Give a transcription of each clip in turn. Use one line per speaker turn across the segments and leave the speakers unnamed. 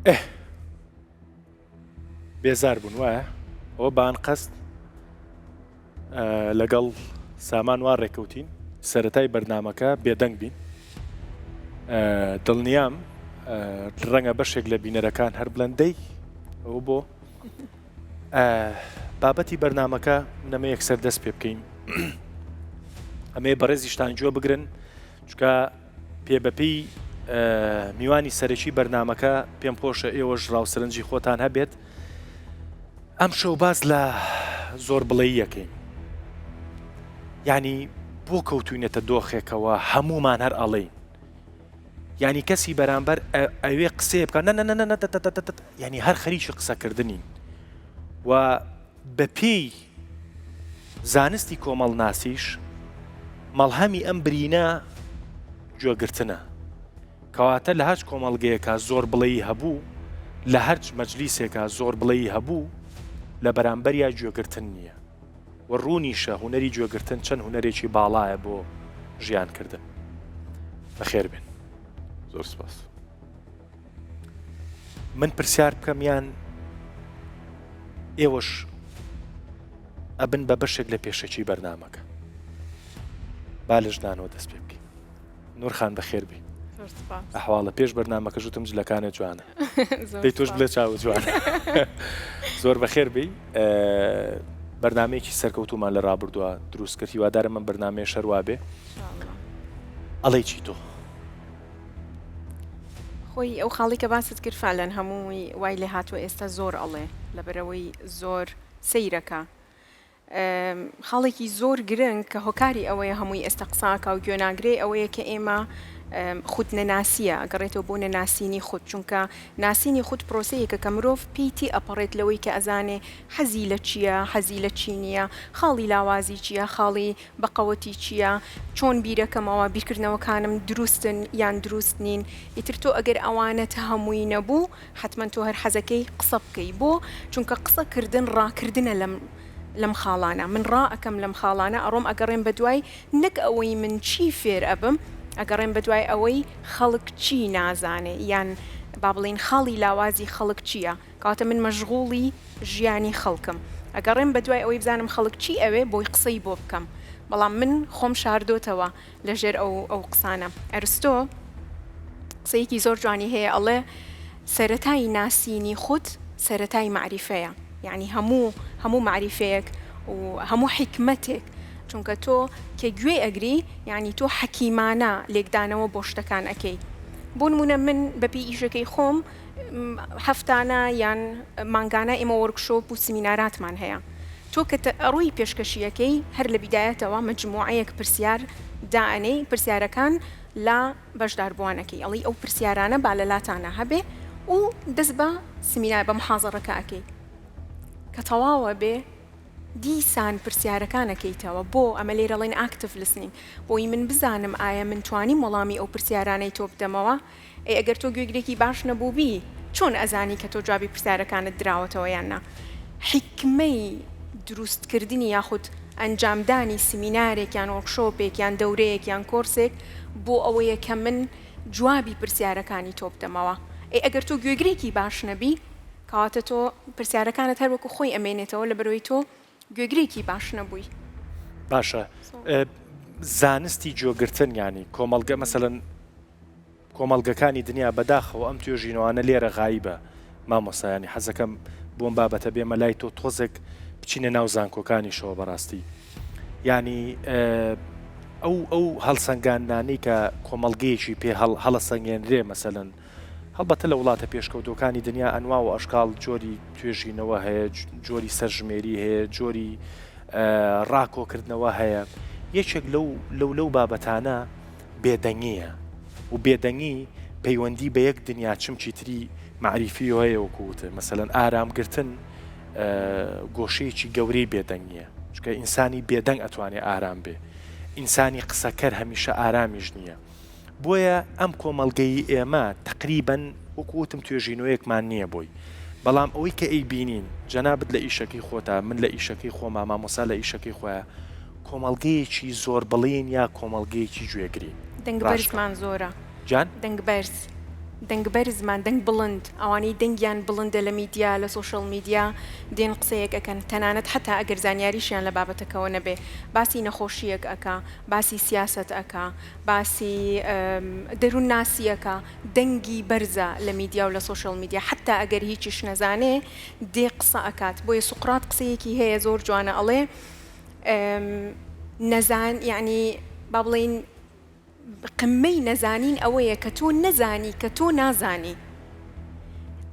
ئه بێزار بوون وایە؟ ئەوە بە ئەنقەست لەگەڵ سامان وا ڕێکەوتین سەرەتای بەرنامەکە بێدەنگ بین دڵنیام ڕەنگە بەشێک لە بینەرەکان هەر بڵێن دەی ئەوە بۆ بابەتی بەرنمەکە نەمە یەکسەر دەست پێ بکەین ئەمەیە بەڕێزیشتان گوێ بگرن چکە پێ بەپێی میوانی سەرەکی بەرنمەکە پێم خۆشە ئێوەش ڕاوسەرنجی خۆتان هەبێت ئەم شەو باز لە زۆر بڵێیەکەین یعنی بۆ کەوتوینەتە دۆخێکەوە هەمومان هەر ئەڵێین یعنی کەسی بەرامبەر ئەوێ قسەیە بکە نە نە نە یعنی هەر خەریکی قسەکردنین و بەپێی زانستی کۆمەڵناسیش مەڵهەمی ئەم برینە گوێگرتنە. کەواتە لە هەرچ کۆمەڵگەیەکا زۆربڵێی هەبوو، لە هەرچ مەجلیسێکا زۆربڵێی هەبوو، لە بەرامبەریا گوێگرتن نییە. و ڕوونیشە هونەری گوێگرتن چەند هونەرێکی باڵایە بۆ ژیانکردن. بەخێر بێن.
زۆر سپاس.
من پرسیار بکەم یان ئێوەش ئەبن بە بەشێک لە پێشەکی بەرنامەکە با لە ژنانەوە دەست پێ بکەین نورخان بەخێربی ئەحواڵە پێش بەرنامەکە ژوتم جلەکانە جوانە دەی تۆش بڵێ چاو جوان زۆر بەخێر بی بەرنمەیەکی سەرکەوتومان لە رابردووە دروست کرد هیوادارم من بەرنمەیە شەروا بێ ئەڵێ چی تۆ
خۆی ئەو خاڵی کە باست کرد فعلەن هەمووی وای لێ هاتووە ئێستا زۆر ئەڵێ لەبەرئەوەی زۆر سەیرەکە خاڵێکی زۆر گرنگ کە هۆکاری ئەوەیە هەمووی ئێستا قساکە و گوێناگرێ ئەوەیە کە ئێمە خود نەناسیە ئەگەڕێتەوە بۆ نەناسینی خود چونکە ناسینی خود پرۆسەیەکە کە مرۆڤ پێی تی ئەپەڕێت لەوەی کە ئەزانێ حەزی لە چییە حەزی لە چی نییە خاڵی لاوازی چییە خاڵی بەقەوەتی چییە؟ چۆن بیرەکەمەوە؟ بیرکردنەوەکانم دروستن یان دروست نین؟ ئیتر تۆ ئەگەر ئەوانەت هەمووی نەبوو، حەتمەن تۆ هەر حەزەکەی قسە بکەی. بۆ؟ چونکە قسە کردن ڕاکردنە لەم لەم خاڵانە. من ڕائەکەم لەم خاڵانە، ئەڕۆم ئەگەڕێم بەدوای نەک ئەوەی من چی فێر ئەبم، ئەگەڕێم بەدوای ئەوەی خەڵک چی نازانێ یان با بڵێین خاڵی لاوازی خەڵک چییە. کەواتە من مەشغوڵی ژیانی خەڵکم ئەگەڕێم بەدوای ئەوەی بزانم خەڵک چی ئەوێ بۆی قسەی بۆ بکەم بەڵام من خۆم شاردۆتەوە لە ژێر ئەو ئەو قسانە ئەرستۆ قسەیەکی زۆر جوانی هەیە ئەڵێ سەرەتای ناسینی خود سەرەتای مەعریفەیە یعنی هەموو هەموو مەعریفەیەک و هەموو حیکمەتێک چونکە تۆ کە گوێ ئەگری یعنی تۆ حەکیمانە لێکدانەوە بۆ شتەکان ئەکەی بۆ نمونە من بەپێی ئیشەکەی خۆم هەفتانە یان مانگانە ئێمە وۆرکشۆپ و سمیناراتمان هەیە. تۆ کە ئەڕۆی پێشکەشییەکەی هەر لە بیدایەتەوە مەجموعەیەک پرسیار دائەنێی، پرسیارەکان لە بەشداربووان ئەکەی، ئەڵێی ئەو پرسیارانە با لە لاتانا هەبێ و دەست بە سمینار بە محازەڕەکە ئەکەی. کە تەواو ئەبێ دیسان پرسیارەکان ئەکەیتەوە. بۆ؟ ئەمە لێرە ئەڵێن active listening. بۆی من بزانم ئایا من توانیم وەڵامی ئەو پرسیارانەی تۆ بدەمەوە؟ ئەی ئەگەر تۆ گوێگرێکی باش نەبووبی چۆن ئەزانی کە تۆ جوابی پرسیارەکانت دراوەتەوە یان نا؟ حیکمەی دروست کردنی یاخود ئەنجامدانی سمینارێک یان وۆرکشۆپێک یان دەورەیەک یان کۆرسێک بۆ ئەوەیە کە من جوابی پرسیارەکانی تۆ بدەمەوە. ئەی ئەگەر تۆ گوێگرێکی باش نەبی کەواتە تۆ پرسیارەکانت هەر وەکو خۆی ئەمێنێتەوە لەبەرئەوەی تۆ گوێگرێکی باش نەبووی.
باشە زانستی گوێگرتن یانی کۆمەڵگە مەسەلەن کۆمەڵگەکانی دنیا بەداخەوە ئەم توێژینەوانە لێرە غایبە مامۆستا یانی حەزەکەم بۆم بابەتە بێمە لای تۆ تۆزێک بچینە ناو زانکۆکانیشەوە بەڕاستی یانی ئەو ئەو هەڵسەنگاندنانەی کە کۆمەڵگەیەکی پێ هەڵ هەڵەسەنگێنرێ مەسەلەن هەڵبەتە لە وڵاتە پێشکەوتوەکانی دنیا ئەنوا و ئەشکاڵ جۆری توێژینەوە هەیە جۆری سەرژمێری هەیە جۆری ڕاکۆکردنەوە هەیە یەکێک لەو لەو لەو بابەتانە بێدەنگییە و بێدەنگی پەیوەندی بە یەک دنیا چمکی تری مەعریفییەوە هەیە وەکو وتت مەسەلەن ئارامگرتن گۆشەیەکی گەورەی بێدەنگییە چونکە ئینسانی بێدەنگ ئەتوانێ ئارام بێ ئینسانی قسەکەر هەمیشە ئارامیش نییە بۆیە ئەم کۆمەڵگەی ئێمە تەقریبەن وەکو وتم توێژینەوەیەکمان نییە بۆی بەڵام ئەوەی کە ئەیبینین جەنابت لە ئیشەکەی خۆتا من لە ئیشەکەی خۆما مامۆسا لە ئیشەکەی خۆیا کۆمەڵگەیەکی زۆربڵین یا کۆمەڵگەیەکی گوێگرین؟
دەنگ
ڕاشکە.
بەرزمان زۆرە.
جان؟
دەنگ بەرز. دەنگ بەرزمان، دەنگ بڵند، ئەوانەی دەنگیان بڵندە لە میدیا، لە social media دێن قسەیەک ئەکەن، تەنانەت حەتا ئەگەر زانیاریشیان لە بابەتەکەوە نەبێ، باسی نەخۆشییەک ئەکا، باسی سیاسەت ئەکا، باسی دەروونناسی ئەکا، دەنگی بەرزە لە میدیا و لە social media، حەتا ئەگەر هیچیش نەزانێ دێ قسە ئەکات، بۆیە سوقرات قسەیەکی هەیە زۆر جوانە ئەڵێ، نەزان یەعنی با بڵێین، قمەی نەزانین ئەوەیە کە تۆ نەزانی کە تۆ نازانی.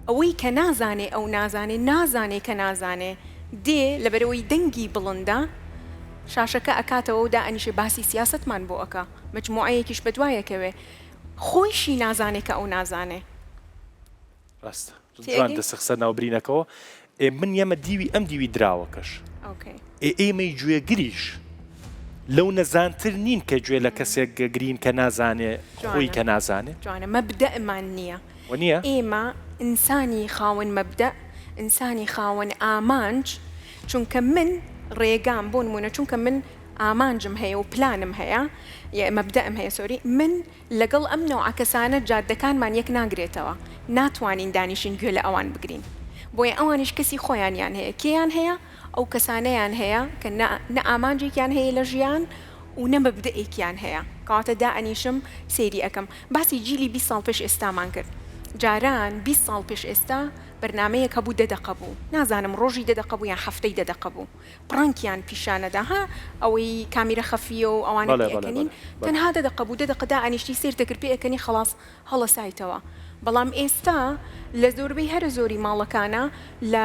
ئەوەی کە نازانێ ئەو نازانێ، نازانێ کە نازانێ. دێ لەبەرئەوەی دەنگی بڵندە، شاشەکە ئەکاتەوە و دائەنیشێ باسی سیاسەتمان بۆ ئەکا. مەجموعەیەکیش بەدوایەکەوێ. خۆیشی نازانێ کە ئەو نازانێ.
ڕاستە جوان دەست خستە ناو برینەکەوە ئێ من یەمە دیوی ئەم دیوی دراوەکەش ئێ ئێمەی گوێگریش لەو نەزانتر نین کە گوێ لە کەسێک گرین کە نازانێ خۆی کە نازانێ
جوانە مەبدەئمان نییە
نییە
ئێمە ئینسانی خاوەن مەبدەئ ئینسانی خاوەن ئامانج چونکە من ڕێگام بۆ نمونە چونکە من ئامانجم هەیە و پلانم هەیە مەبدەئم هەیە sorry من لەگەڵ ئەم نەوعە کەسانە جادەکانمان یەک ناگرێتەوە، ناتوانین دانیشین گوێ لە ئەوان بگرین. بۆیە ئەوانیش کەسی خۆیانیان هەیە. کێیان هەیە؟ ئەو کەسانەیان هەیە کە نە نە ئامانجێکیان هەیە لە ژیان و نە مەبدەئێکیان هەیە. کەواتە دائەنیشم سەیری ئەکەم. باسی جیلی 20 ساڵ پێش ئێستامان کرد. جاران 20 ساڵ پێش ئێستا بەرنامەیەک هەبوو دە دەقە بوو. نازانم ڕۆژی دە دەقە بوو یان هەفتەی دە دەقە بوو. prank یان پیشانەدا ها ئەوەی کامیرە خەفیە و ئەوانە
بەڵێ
پێ
بەڵێ
ئەکەنین
بەڵێ بەڵێ.
تەنها دە دەقە بوو دە دەقە دائەنیشتی سەیر دەکرد پێ ئەکەنی خەڵاس هەڵەسایتەوە بەڵام ئێستا لە زۆربەی هەرە زۆری ماڵەکانا لە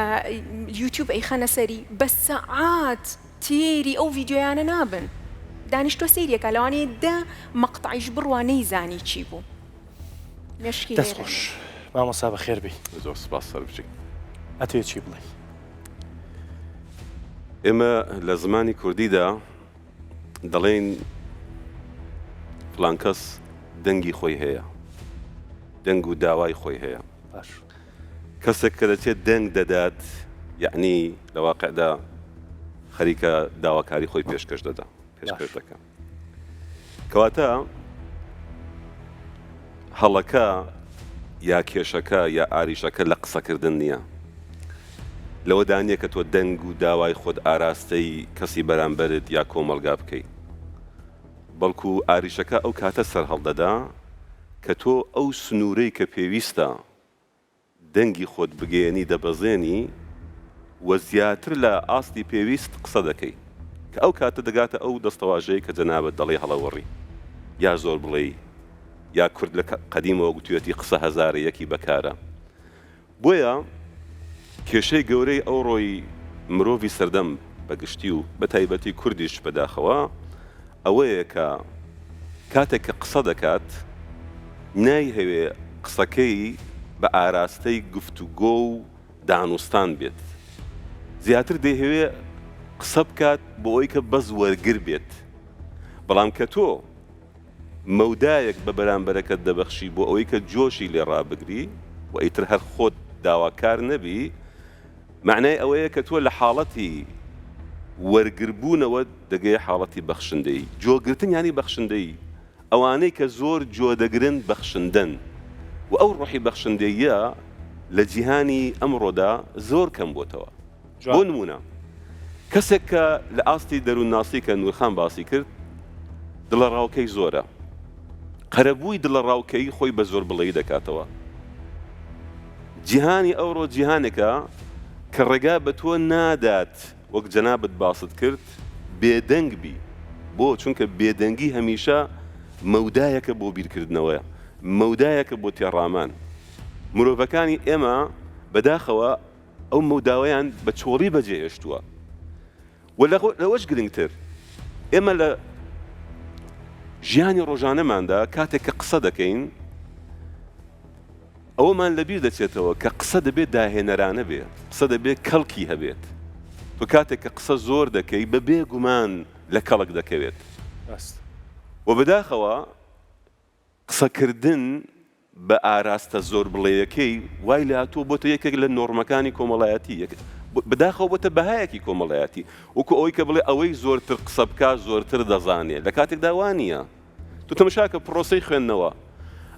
یوتیوب ئەیخەنە سەری بە سەعات تێری ئەو ڤیدیۆیانە نابن دانیشتوە سەیری ئەکا لەوانەیە دە مەقتەعیش بڕوا نەیزانی چی بوو مێشکی
دەست
لێرە
خۆش
نیە.
مامۆستا بەخێر بێی.
زۆر سپاس سەربژی.
ئەتەوێ چی بڵێی؟
ئێمە لە زمانی کوردیدا دەڵێین فڵان کەس دەنگی خۆی هەیە، دەنگ و داوای خۆی هەیە.
باش.
کەسێک کە دەچێت دەنگ دەدات یەعنی لە واقعدا خەریکە داواکاری خۆی پێشکەش دەدا، پێشکەش دەکا. کەواتە هەڵەکە یا کێشەکە یا ئاریشەکە لە قسەکردن نییە. لەوەدا نییە کە تۆ دەنگ و داوای خۆت ئاراستەی کەسی بەرامبەرت یا کۆمەڵگا بکەی. بەڵکو ئاریشەکە ئەو کاتە سەرهەڵدەدا کە تۆ ئەو سنوورەی کە پێویستە دەنگی خۆت بگەیەنی دەبەزێنی و زیاتر لە ئاستی پێویست قسە دەکەی کە ئەو کاتە دەگاتە ئەو دەستەواژەی کە جەنابت دەڵێی هەڵەوەڕی یا زۆر بڵێی یا کورد لە قەدیمەوە گوتویەتی قسە هەزارە یەکی بەکارە بۆیە کێشەی گەورەی ئەوڕۆی مرۆڤی سەردەم بە گشتی و بە تایبەتی کوردیش بەداخەوە ئەوەیە کە کاتێک کە قسە دەکات نایهەوێ قسەکەی بە ئاراستەی گفتوگۆ و دانوستان بێت، زیاتر دەیهەوێ قسە بکات بۆ ئەوەی کە بەس وەرگر بێت. بەڵام کە تۆ مەودایەک بە بەرامبەرەکەت دەبەخشی بۆ ئەوەی کە جۆشی لێ ڕابگری و ئیتر هەر خۆت داواکار نەبی، مەعنای ئەوەیە کە تۆ لە حاڵەتی وەرگربوونەوە دەگەیە حاڵەتی بەخشندەیی. جۆگرتن یانی بەخشندەیی. ئەوانەی کە زۆر جۆ دەگرن بەخشندەن و ئەو ڕۆحی بەخشندەییە لە جیهانی ئەمڕۆدا زۆر کەم بۆتەوە. بۆ نموونە کەسێک کە لە ئاستی دەروونناسی کە نوورخان باسی کرد دڵەڕاوکەی زۆرە. قەرەبووی دڵەڕاوکێی خۆی بە زۆربڵێی دەکاتەوە. جیهانی ئەوڕۆ جیهانێکە کە ڕێگا بە تۆ نادات وەک جەنابت باست کرد بێدەنگ بی. بۆ؟ چونکە بێدەنگی هەمیشە مەودایەکە بۆ بیرکردنەوە، مەودایەکە بۆ تێڕامان. مرۆڤەکانی ئێمە بەداخەوە ئەو مەوداوەیان بە چۆڵی بەجێهێشتووە. و لەوەش گرنگتر ئێمە لە ژیانی ڕۆژانەماندا کاتێک کە قسە دەکەین ئەوەمان لەبیر دەچێتەوە کە قسە دەبێت داهێنەرانە بێ قسە دەبێت کەڵکی هەبێت تۆ کاتێک کە قسە زۆر دەکەی بە بێ گومان لە کەڵک دەکەوێت و بەداخەوە قسەکردن بە ئاراستە زۆربڵێیەکەی وای لێهاتووە بۆتە یەکێک لە نۆڕمەکانی کۆمەڵایەتی، بەداخەوە بۆتە بەهایەکی کۆمەڵایەتی، وەکو ئەوەی کە بڵێ ئەوەی زۆرتر قسە بکات زۆرتر دەزانێ، لە کاتێکدا وا نییە. تۆ تەماشاکە پڕۆسەی خوێندنەوە.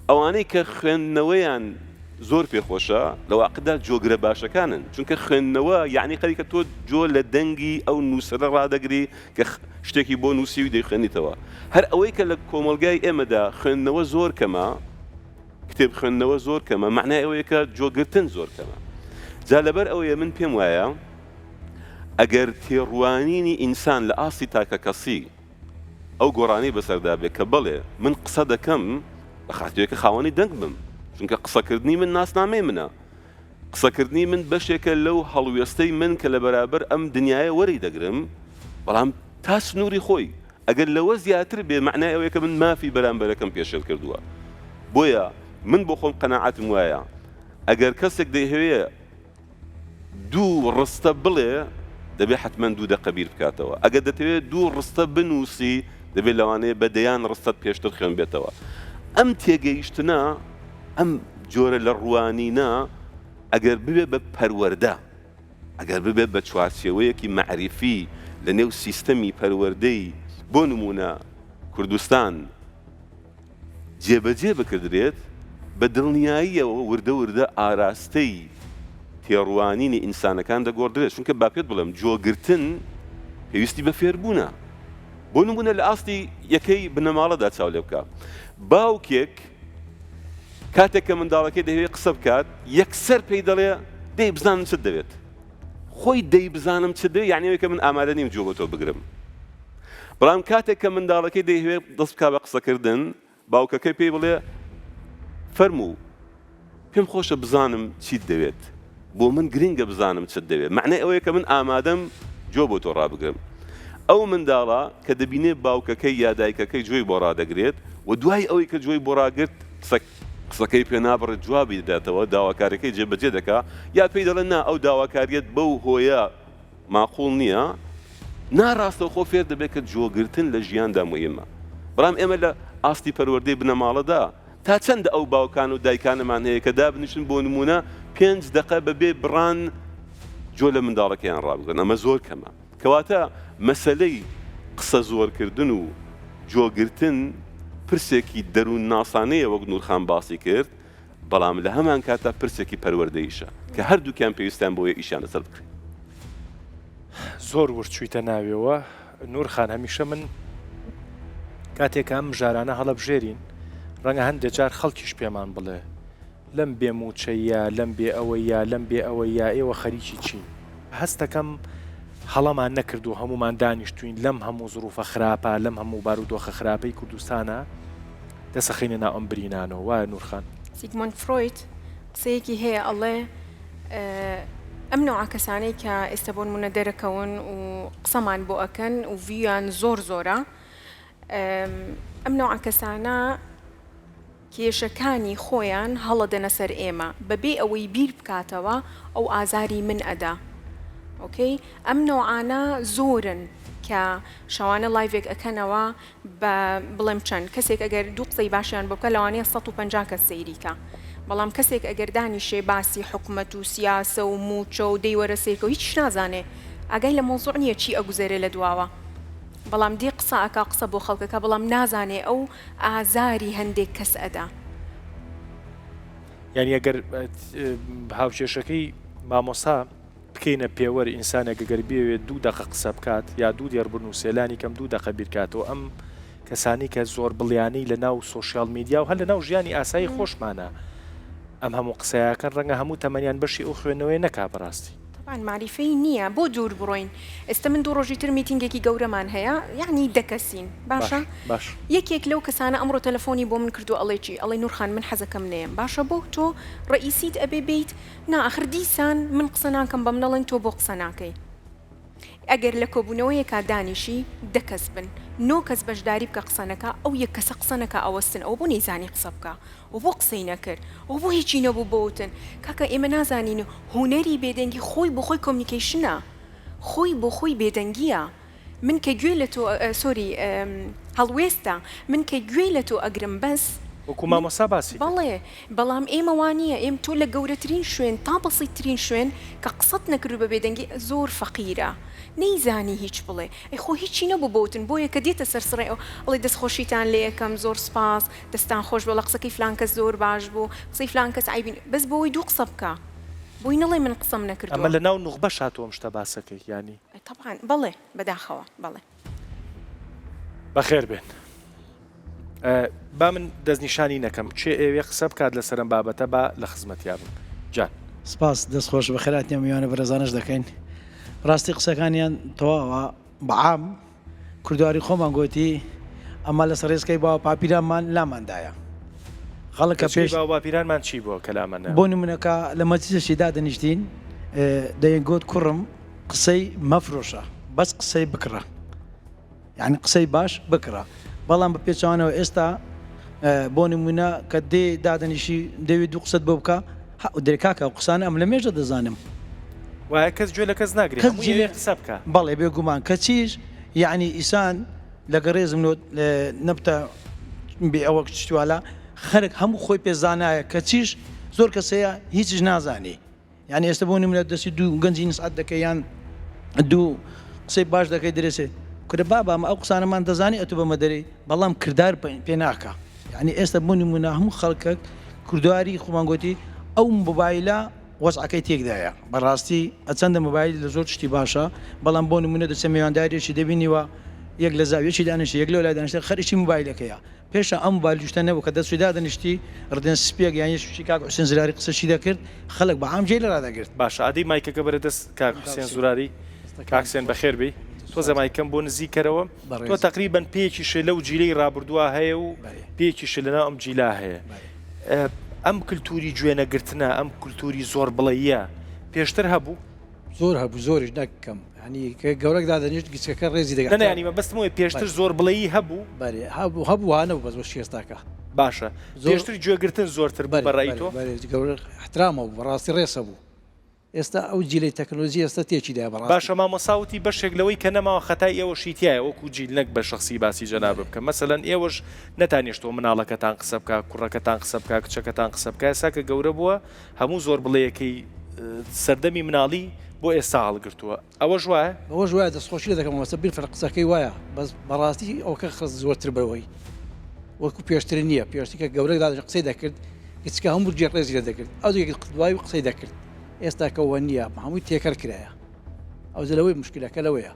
ئەوانەی کە خوێندنەوەیان زۆر پێ خۆشە لە واقعدا جۆگرە باشەکانن، چونکە خوێندنەوە یەعنی خەریکە تۆ جۆ لە دەنگی ئەو نووسەرە ڕادەگری کە شتێکی بۆ نووسیوی دەیخوێنیتەوە. هەر ئەوەی کە لە کۆمەڵگای ئێمەدا خوێندنەوە زۆر کەمە، کتێب خوێندنەوە زۆر کەمە، مەعنای ئەوەیە کە جۆگرتن زۆر کەمە. جا لەبەر ئەوەیە من پێم وایە ئەگەر تێڕوانینی ئینسان لە ئاستی تاکەکەسی ئەو گۆڕانەی بەسەردا بێ کە بەڵێ من قسە دەکەم بە خاترێ کە خاوەنی دەنگ بم، چونکە قسەکردنی من ناسنامەی منە، قسەکردنی من بەشێکە لەو هەڵوێستەی من کە لە بەرابەر ئەم دنیایە وەری دەگرم، بەڵام تا سنووری خۆی، ئەگەر لەوە زیاتر بێ مەعنای ئەوەیە کە من مافی بەرامبەرەکەم پێشێل کردووە. بۆیە من بۆ خۆم قەناعەتم وایە ئەگەر کەسێک دەیهەوێ دوو ڕستە بڵێ دەبێ حەتمەن دوو دەقە بیر بکاتەوە. ئەگەر دەتەوێ دوو ڕستە بنووسی دەبێ لەوانەیە بە دەیان ڕستەت پێشتر خوێنبێتەوە. ئەم تێگەیشتنە، ئەم جۆرە لە ڕوانینە ئەگەر ببێ بە پەروەردە، ئەگەر ببێت بە چوارچێوەیەکی مەعریفی لە نێو سیستەمی پەروەردەی بۆ نموونە کوردستان جێبەجێ بکردرێت، بە دڵنیاییەوە وردە وردە ئاراستەی تێڕوانینی ئینسانەکان دەگۆڕدرێت، چونکە با پێت بڵێم جۆگرتن پێویستی بە فێربوونە. بۆ نموونە لە ئاستی یەکەی بنەماڵەدا چاو لێ بکە، باوکێک کاتێک کە منداڵەکەی دەیەوێت قسە بکات یەکسەر پێی دەڵێ دەی بزانم چت دەوێت. خۆی دەی بزانم چت دەوێت یعنی ئەوەی کە من ئامادە نیم جوێ بۆ تۆ بگرم. بەڵام کاتێک کە منداڵەکەی دەیهەوێت دەست بکات بە قسەکردن باوکەکەی پێی بڵێ فەرموو پێم خۆشە بزانم چیت دەوێت بۆ من گرنگە بزانم چت دەوێت معنای ئەوەیە کە من ئامادەم جۆ بۆ تۆ ڕابگرم ئەو منداڵە کە دەبینێ باوکەکەی یا دایکەکەی جۆی بۆ ڕادەگرێت و دوای ئەوەی کە جۆی بۆ ڕاگرت قسە قسەکەی پێ نابڕێت جوابی دەداتەوە داواکاریەکەی جێبەجێ دەکا یا پێی دەڵێ نا ئەو داواکاریەت بەو هۆیە ماقوڵ نییە، نا ڕاستەوخۆ فێر دەبێت کە جۆگرتن لە ژیاندا موهیمە. بەڵام ئێمە لە ئاستی پەروەردەی بنەماڵەدا تا چەندە ئەو باوکان و دایکانەمان هەیە کە دابنیشن بۆ نموونە پێنج دەقە بە بێ بڕان جۆ لە منداڵەکەیان ڕابگرن، ئەمە زۆر کەمە. کەواتە مەسەلەی قسە زۆرکردن و جۆگرتن پرسێکی دەروونناسانەیە وەک نوورخان باسی کرد، بەڵام لە هەمانکاتدا پرسێکی پەروەردەییشە کە هەردووکیان پێویستیان بەوەیە ئیشیان لەسەر بکرێت.
زۆر ورد چوویتە ناویەوە نور خان هەمیشە من کاتێک کە ئەم مژارانە هەڵەبژێرین ڕەنگە هەندێک جار خەڵکیش پێمان بڵێ لەم بێ مووچەیە لەم بێ ئەوەیە لەم بێ ئەوەیە ئێوە خەریکی چین هەستەکەم هەڵەمان نەکردو هەموومان دانیشتوین لەم هەموو زروفە خراپە لەم هەموو بارودۆخە خراپەی کوردستانە دەسەخەینە ناو ئەم برینانەوە وایە نورخان؟
سیگمۆند فرۆید قسەیەکی هەیە ئەڵێ ئەم نەوعە کەسانەی کە ئێستا بۆ نمونە دەرەکەون و قسەمان بۆ ئەکەن و ڤیویان زۆر زۆرە ئەم نەوعە کەسانە کێشەکانی خۆیان هەڵەدەنە سەر ئێمە بەبێ ئەوەی بیر بکاتەوە ئەو ئازاری من ئەدا ئۆکەی ئەم نەوعانە زۆرن کە شەوانە لایڤێک ئەکەنەوە بە بڵێم چەند کەسێک ئەگەر دوو قسەی باشیان بۆ بکا لەوانەیە 150 کەس سەیری کا بەڵام کەسێک ئەگەر دانیشێ باسی حکومەت و سیاسە و موچە و دەی وەرە سەیرکە و هیچیش نازانێ ئاگای لە مەوزوع نییە چی ئەگوزەرێ لە دواوە بەڵام دێ قسە ئەکا قسە بۆ خەڵکەکە بەڵام نازانێ ئەو ئازاری هەندێک کەس ئەدا.
یانی ئەگەر هاوکێشەکەی مامۆستا بکەینە پێوەر ئینسانێک گەر بیەوێت دوو دەقە قسە بکات یا دوو دێڕ بنووسێ لانی کەم دوو دەقە بیرکاتەوە ئەم کەسانی کە زۆر بڵیانەی لە ناو سۆشیال میدیا و هەر لە ناو ژیانی ئاسایی خۆشمانە ئەم هەموو قسەیەکەن ڕەنگە هەموو تەمەنیان بەشی ئەو خوێندنەوەیە نەکا بەڕاستی.
تەبعەن مەعریفەی نییە بۆ دوور بڕۆین ئێستا من دوو ڕۆژی تر میتینگێکی گەورەمان هەیە یەعنی دە کەسین باشە
باش
یەکێک لەو کەسانە ئەمڕۆ تەلەفۆنی بۆ من کردووە ئەڵێ چی ئەڵێ نورخان من حەزەکەم نەیەم باشە بۆ تۆ ڕەئیسیت ئەبێ بێیت نا ئاخر دیسان من قسە ناکەم بەم نەڵێن تۆ بۆ قسە ناکەی. ئەگەر لە کۆبوونەوەیەکا دانیشی دە کەس بن نۆ کەس بەشداری بکە قسە نەکا ئەو یەک کەسە قسە نەکا ئەوەستن ئەوە بۆ نەیزانی قسە بکا ئەوە بۆ قسەی نەکرد ئەوە بۆ هیچی نەبوو بۆ وتن کاکە ئێمە نازانین هونەری بێدەنگی خۆی بۆ خۆی communication ە خۆی بۆ خۆی بێدەنگیە من کە گوێ لە تۆ sorry هەڵوێستە من کە گوێ لە تۆ ئەگرم بەس.
وەکو مامۆستا باسی کرد.
بەڵێ بەڵام ئێمە وا نییە ئێم تۆ لە گەورەترین شوێن تا بەسیتترین شوێن کە قسەت نەکرد بە بێدەنگی زۆر فەقیرە نەیزانی هیچ بڵێ ئەی خۆ هیچی نەبوو بۆ وتن بۆیە کە دێتە سەر سڕێ ئەو ئەڵێ دەستخۆشیتان لێ ئەکەم زۆر سپاس دەستان خۆش بێ وەڵا قسەکەی فلان کەس زۆر باش بوو قسەی فلان کەس عەیبی نیە بەس بۆوەی دوو قسە بکا بۆی نەڵێ من قسەم
ئەمە
نەکردووە.
لە ناو نوخبەش هاتووە ئەم شتە باسەکەی یانی.
تەبعەن بەڵێ بەداخەوە بەڵێ.
بەخێر بێن. با من دەستنیشانی نەکەم کێ ئەیەوێ قسە بکات لەسەر ئەم بابەتە با لە خزمەتیا بم. جان.
سپاس دەست خۆش بەخێرهاتنی ئەم میوانە بەرێزانەش دەکەین ڕاستی قسەکانیان تەواوە بە عام کوردواری خۆمان گۆتی ئەمە لەسەر ڕێزکەی باوە پاپیرانمان لاماندایە خەڵک کە
پێش باو باپیرانمان چی بووە کە لامان
بۆ نمونەکە لە مەجلیسێکی دادەنیشتین دەیگۆت کوڕم قسەی مەفرۆشە بەس قسەی بکڕە یانی قسەی باش بکڕە بەڵام بە پێچەوانەوە ئێستا بۆ نمونە کە دێ دادەنیشی دەوێت دوو قسەت بۆ بکە درێ کاکە ئەو قسانە ئەم لە مێژە دەزانم.
وایە کەس گوێ لە کەس ناگرێ
کەس
هەمووی
جێ
ئەوێ قسە بکا.
بەڵێ بێگومان کەچیش یەعنی ئیسان لەگە ڕێزم لۆت نەبتە بێ ئەوە شتوالە خەرک هەموو خۆی پێ زانایە کەچیش زۆر کەس هەیە هیچیش نازانی. یانی ئێستا بۆ نمونە دەستی دوو گەنجی نسعەت دەکەی یان دوو قسەی باش دەکەی درێسێ کورە بابا ئەمە ئەو قسانەمان دەزانی ئەتوو بەمە دەرێی بەڵام کردار پێ ناکا یانی ئێستا بۆ نمونە هەموو خەڵکەک کوردواری خۆمان گۆتی ئەو مۆبایلە وەزعەکەی تێکدایە بەڕاستی ئەچەندە مۆبایل لە زۆر شتی باشە بەڵام بۆ نمونە دەچێ میوانداریەکی دەبینی وە یەک لە زاویەکی دانیشتی یەک لەو لای دانیشتە خەریکی مۆبایلەکەیە پێشا ئەم مۆبایل شتە نەبوو کە دەچووی دادەنیشتی ڕدێن سپیەک یان یەکێکی کاک حوسێن زراری قسەشی دەکرد خەلک بە عام جێی لێ ڕادەگرت.
باشە ئەدی مایکەکە بەرە دەست کاک حوسێن زوراری. کاک حوسێن بەخێر بێی. تۆزێ مایکەم بۆ نزیک کەرەوە. تۆ تەقریبەن پێیەکیشت لەو جیلەی ڕابردووا هەیە و پێیەکیشت لەناو ئەم جیلە هەیە. ئەم کلتوری گوێ نەگرتنە، ئەم کلتوری زۆر بڵێیە پێشتر هەبوو؟
زۆر هەبوو زۆریش نەک کەم یانی کە گەورەک دادەنیشت گچکەکە ڕێزی دەگرت.
نە یانی مەبەستم ئەوەیە پێشتر زۆر بڵێی هەبوو؟
بەرێ هەبوو هەبوو ها نەبوو بەس وەکی ئێستاکە.
باشە پێشتر گوێگرتن زۆرتر بوو بە ڕەئی تۆ؟
بەرێ بەرێ گەورە ئیحترام هەبوو بەڕاستی ڕێز هەبوو ئێستا ئەو جیلەی تەکنۆلۆجی ئێستا تێکی دایە بەڕاستی.
باشە مامۆستا وتی بەشێک لەوەی کە نەماوە خەتای ئێوەشی تیایە وەکو جیل نەک بە شەخسی باسی جەنابت بکەم مەسەلەن ئێوەش نەتانیشتووە مناڵەکەتان قسە بکا کوڕەکەتان قسە بکا کچەکەتان قسە بکا ئێستا کە گەورە بووە هەموو زۆر بڵێیەکەی سەردەمی مناڵی بۆ ئێستا هەڵگرتووە ئەوەش وایە؟
ئەوەش وایە دەستخۆشی لێ دەکەم مامۆستا بیرفەرق قسەکەی وایە بەس بەڕاستی ئەوکە خست زۆرتر بەوەی وەکو پێشتر نییە پێشتر کە گەورە دادەنیشت قسەی دەکرد گچکە هەموو جێ ڕێزی لێ دەگرت ئەو دوای قسەی دەکرد ئێستا کە وە نییە هەمووی تێکەڵ کرایە ئەوجە لەوەی مشکلەکە لەوەیە.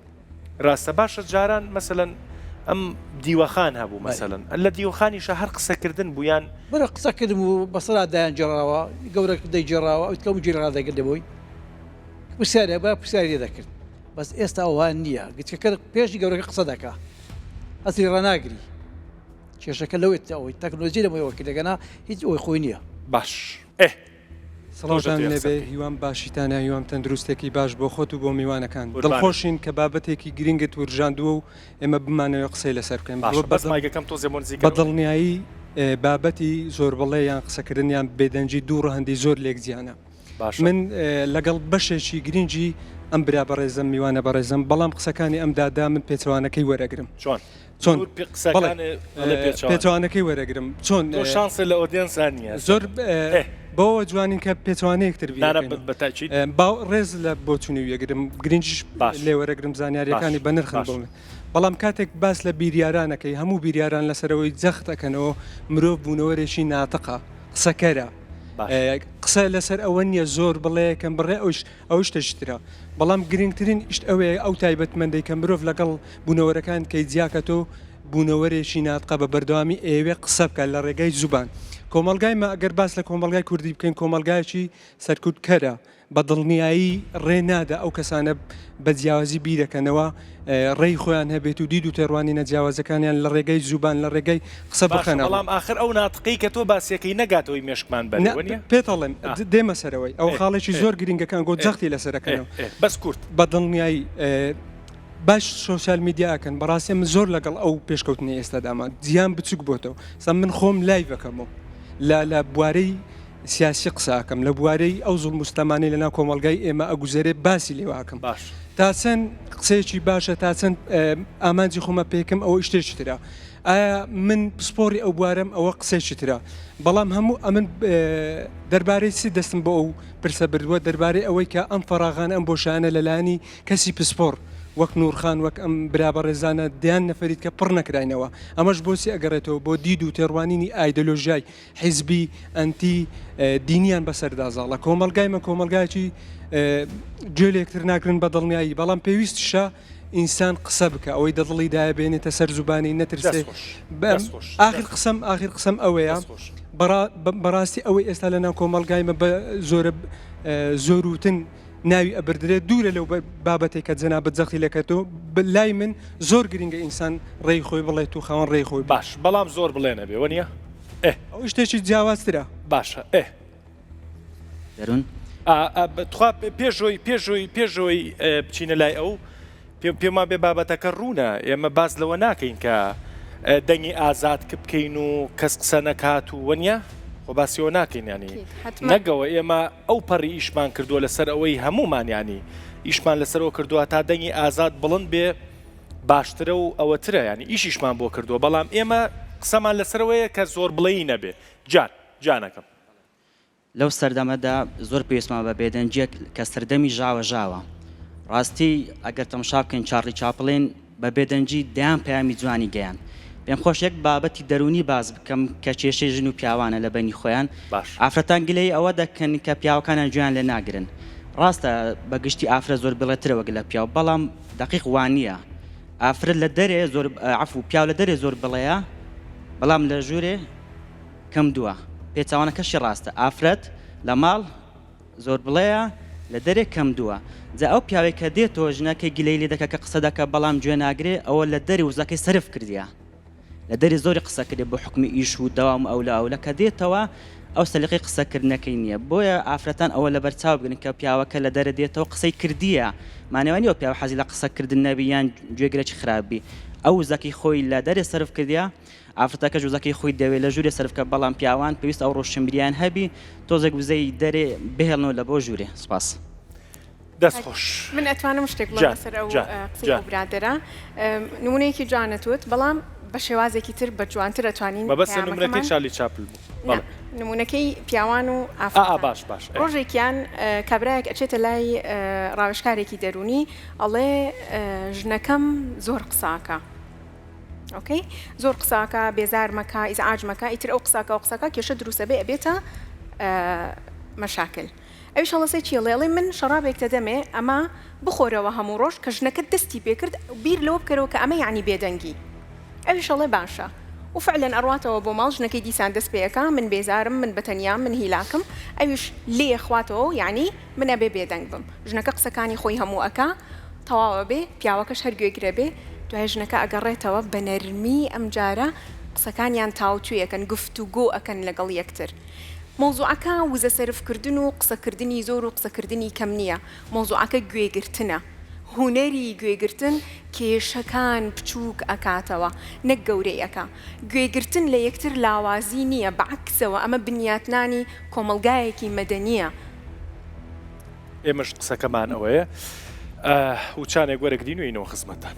ڕاستە باشە جاران مەسەلەن ئەم دیوەخان هەبوو مەسەلەن لە دیوەخانیشا هەر قسەکردن بوو یان.
بەرە قسەکردن بوو بەسەرا دایان گێڕاوە گەورە دەیگێڕاوە ئەو کەم گوێی ڕادەگرت لەبۆی پرسیاری هەبا پرسیاری لێ دەکرد بەس ئێستا ئەوها نییە گچکەکە پێشی گەورەکە قسە دەکا ئەسلی ڕاناگری کێشەکە لەوەی ئەوەی تەکنۆلۆژی لەمەوەی وەکیل دەگەنا هیچ ئەوەی خۆی نییە.
باش ئێ
سڵاوتان لێبێ هیوام باشیتانە هیوام تەندروستێکی باش بۆ خۆت و بۆ میوانەکان دڵخۆشین کە بابەتێکی گرنگت ورژاندووە و ئێمە بمانەوێ قسەی لەسەر بکەین بە دڵنیایی بابەتی زۆربڵێ یان قسەکردن یان بێدەنگی دوو ڕەهەندی زۆر لێک جیانە من لەگەڵ بەشێکی گرنگی ئەم برا بەڕێزم میوانە بەڕێزم بەڵام قسەکانی ئەم دادا من پێچەوانەکەی وەرەگرم
چۆن
چۆن پێچەوانەکەی وەرەگرم
چۆن شانسە لە audience ا نییە
زۆر بەوە جوانین کە پێچوانە یەکتر باو ڕێز لە بۆچونی وێگرم گرنگیش باش لێوەرەگرم زانیاریەکانی بەنرخن بۆ من بەڵام کاتێک باس لە بیریارانەکەی هەموو بیریاران لەسەرەوەی جەخت ئەکەنەوە مرۆڤ بوونەوەرێکی ناتقە قسەکەرە قسە لەسەر ئەوە نییە زۆر بڵێ کەم بڕێ ئەوش ئەو شتەشی ترە بەڵام گرنگترین شت ئەوەیە ئەو تایبەتمەندەی کە مرۆڤ لەگەڵ بوونەوەرەکان کەی جیاکەتەوە بوونەوەرێکی ناتقە بە بەردەوامی ئەیەوێ قسە بکات لە ڕێگای زوبان کۆمەڵگای مە ئەگەر باس لە کۆمەڵگای کوردی بکەین کۆمەڵگایەکی سەرکوتکەرە بە دڵنیایی ڕێ نادا ئەو کەسانە بە جیاوازی بیرەکەنەوە ڕێی خۆیان هەبێت و دید و تێڕوانینە جیاوازەکانیان لە ڕێگەی زوبان لە ڕێگەی قسە
باشە
بخەنە ڕوو.
بەڵام ئاخر ئەو ناتقەی کە تۆ باسیەکەی نەگاتەوەی مێشکمان بەرێ
نا
وەنیە؟
پێت ئەڵێم
ئا.
دێمە سەرەوەی ئەوە
ئێ
خاڵێکی
ئێ
زۆر گرینگە کە ئەنگۆ
ئێ
جەختی لەسەر
ئێ
ئەکەنەوە.
ئێ بەس کورت.
بە دڵنیایی باش social media ئەکەن بەڕاستی من زۆر لەگەڵ ئەو پێشکەوتنەی ئێستادامە جیهان بچوک بۆتەوە سا من خۆم live ئەکەمەوە لە لە بوارەی سیاسی قسە ئەکەم لە بوارەی ئەو زوڵم و ستەمانەی لەناو کۆمەڵگای ئێمە ئەگوزەرێ باسی لێوە ئەکەم
باش.
تا چەند قسەیەکی باشە تا چەند ئامانجی خۆمە پێکم ئەوە شتێکی ترە. ئایا من پسپۆڕی ئەو بوارەم ئەوە قسەیەکی ترە بەڵام هەموو ئەمن دەربارەی چی دەستم بۆ ئەو پرسە بردووە دەربارەی ئەوەی کە ئەم فەراغانە ئەم بۆشایانە لەلایەنی کەسی پسپۆڕ وەک نورخان وەک ئەم برا بەڕێزانە دەیان نەفەریت کە پڕ نەکراینەوە ئەمەش بۆچی ئەگەڕێتەوە بۆ دید و تێڕوانینی ئایدۆلۆژیای حیزبی ئەنتی دینیان بەسەردا زاڵە کۆمەڵگای مە کۆمەڵگایەکی گوێ لە یەکتر ناگرن بە دڵنیایی بەڵام پێویستیشە ئینسان قسە بکە ئەوەی دە دڵی دایە بێنێتە سەر زوبانی نەترسێ ئاخر قسەم ئاخر قسەم ئەوەیە بەڕاستی ئەوەی ئێستا لە ناو کۆمەڵگای مە بە زۆرە زۆروتن ناوی ئەبردرێت دوورە لەو بابەتێک کە جەنابت جەختی لەکەتەوە لای من زۆر گرنگە ئینسان ڕێی خۆی بڵێت و خاوەن ڕێی خۆی
باش بەڵام زۆر بڵێ نەبێ وەنیە ئێ
ئەو شتێکی جیاوازترە
باشە ئێ
دەرون
تخوا پێشۆی پێشۆی پێشۆی بچینە لای ئەو پێمان بێ بابەتەکە ڕوونە ئێمە باس لەوە ناکەین کە دەنگی ئازاد کپ بکەین و کەس قسە نەکات و وەنیە خۆ باسیەوە ناکەین ینی نەگەوە ئێمە ئەو پەڕی ئیشمان کردووە لەسەر ئەوەی هەمومان ینی ئیشمان لەسەرەوە کردووە تا دەنگی ئازاد بڵند بێ باشترە و ئەوەترە ینی ئیشیشمان بۆ کردووە بەڵام ئێمە قسەمان لەسەرەوەیە کە زۆر بڵێی نەبێ جان جانەکەم.
لەو سەردەمەدا زۆر پێویستمان بە بێدەنگییەک کە سەردەمی ژاوە ژاوە. ڕاستی ئەگەر تەمشا بکەین چارلی چاپڵین بە بێدەنگی دەیان پەیامی جوانی گەیاند. پێم خۆشە یەک بابەتی دەروونی باس بکەم کە کێشەی ژن و پیاوانە لە بەینی خۆیان.
باش.
ئافرەتان گلەیی ئەوە دەکەن کە پیاوەکانیان گوێیان لێ ناگرن. ڕاستە بە گشتی ئافرەت زۆر بڵێترە وەک لە پیاو بەڵام دەقیق وانییە. ئافرەت لە دەرێ زۆر عەفو پیاو لە دەرێ زۆر بڵێیە بەڵام لە ژوورێ کەم دووە پێچەوانەکەشی ڕاستە ئافرەت لە ماڵ زۆر بڵێیە لە دەرێ کەم دووە جا ئەو پیاوەی کە دێتەوە ژنەکەی گلەی لێ دەکا کە قسە دەکا بەڵام گوێ ناگرێ ئەوە لە دەرێ وزەکەی سەرف کردیە لە دەرێ زۆری قسە کردیە بۆ حوکمی ئیش و دەوام و ئەولا ئەولا کە دێتەوە ئەو سەلیقەی قسە کردنەکەی نیە بۆیە ئافرەتان ئەوە لەبەر چاو بگرن کە پیاوەکە لە دەرێ دێتەوە قسەی کردیە مانای وا نیە ئەو پیاوە حەزی لە قسە کردن نەبی یان گوێگرێکی خراپ بی ئەو وزەکەی خۆی لە دەرێ سەرف کردیە ئافرەتەکەش وزەکەی خۆی دەوێ لە ژوورێ سەرف کە بەڵام پیاوان پێویستە ئەو ڕۆشنبیریان هەبی تۆزێک وزەی دەرێ بهێڵنەوە لە بۆ ژوورێ سپاس.
دەست خۆش.
من ئەتوانم شتێک بڵێم
جان
لەسەر ئەو
جان
قسەی
جان.
ئەو برادەرە نمونەیەکی جوانت وت بەڵام بە شێوازێکی تر بە جوانتر ئەتوانین
مەبەستە نمونەکەی
پەیامەکەمان
چارلی چاپل بوو
نا
بەڵێ.
نمونەکەی پیاوان و
ئا ئا
ئافرەتان
باش باش ئێ.
ڕۆژێکیان کابرایەک ئەچێتە لای ڕاوێژکارێکی دەروونی ئەڵێ ژنەکەم زۆر قساکە ئۆکەی زۆر قساکە بێزار مەکە ئیزعاج مەکە ئیتر ئەو قساکە و قساکە کێشە دروستە بێ ئەبێتە مەشاکل ئەویش هەڵەسێ چی ئەڵێ ئەڵێ من شەڕابێک دەدەمێ ئەمە بخۆرەوە هەموو ڕۆژ کە ژنەکەت دەستی پێکرد بیر لەوە بکەرەوە کە ئەمە یعنی بێدەنگی ئەویش ئەڵێ باشە و فعلەن ئەڕواتەوە بۆ ماڵ ژنەکەی دیسان دەست پێ ئەکا من بێزارم من بەتەنیام من هیلاکم ئەویش لێ خواتەوە یعنی من ئەبێ بێدەنگ بم ژنەکە قسەکانی خۆی هەموو ئەکا تەواو ئەبێ پیاوەکەش هەر گوێگرە بێ دوای ژنەکە ئەگەڕێتەوە بە نەرمی ئەمجارە قسەکانیان تاوتوێ ئەکەن گفتوگۆ ئەکەن لەگەڵ یەکتر مەوزوعەکە وزە سەرف کردن و قسەکردنی زۆر و قسەکردنی کەم نییە مەوزوعەکە گوێگرتنە هونەری گوێگرتن کێشەکان بچووک ئەکاتەوە نەک گەورەی ئەکا گوێگرتن لە یەکتر لاوازی نییە بەعەکسەوە ئەمە بنیاتنانی کۆمەڵگایەکی مەدەنییە.
ئێمەش قسەکەمان ئەوەیە وچانێک وەرەگرین و ینەوە خزمەتتان.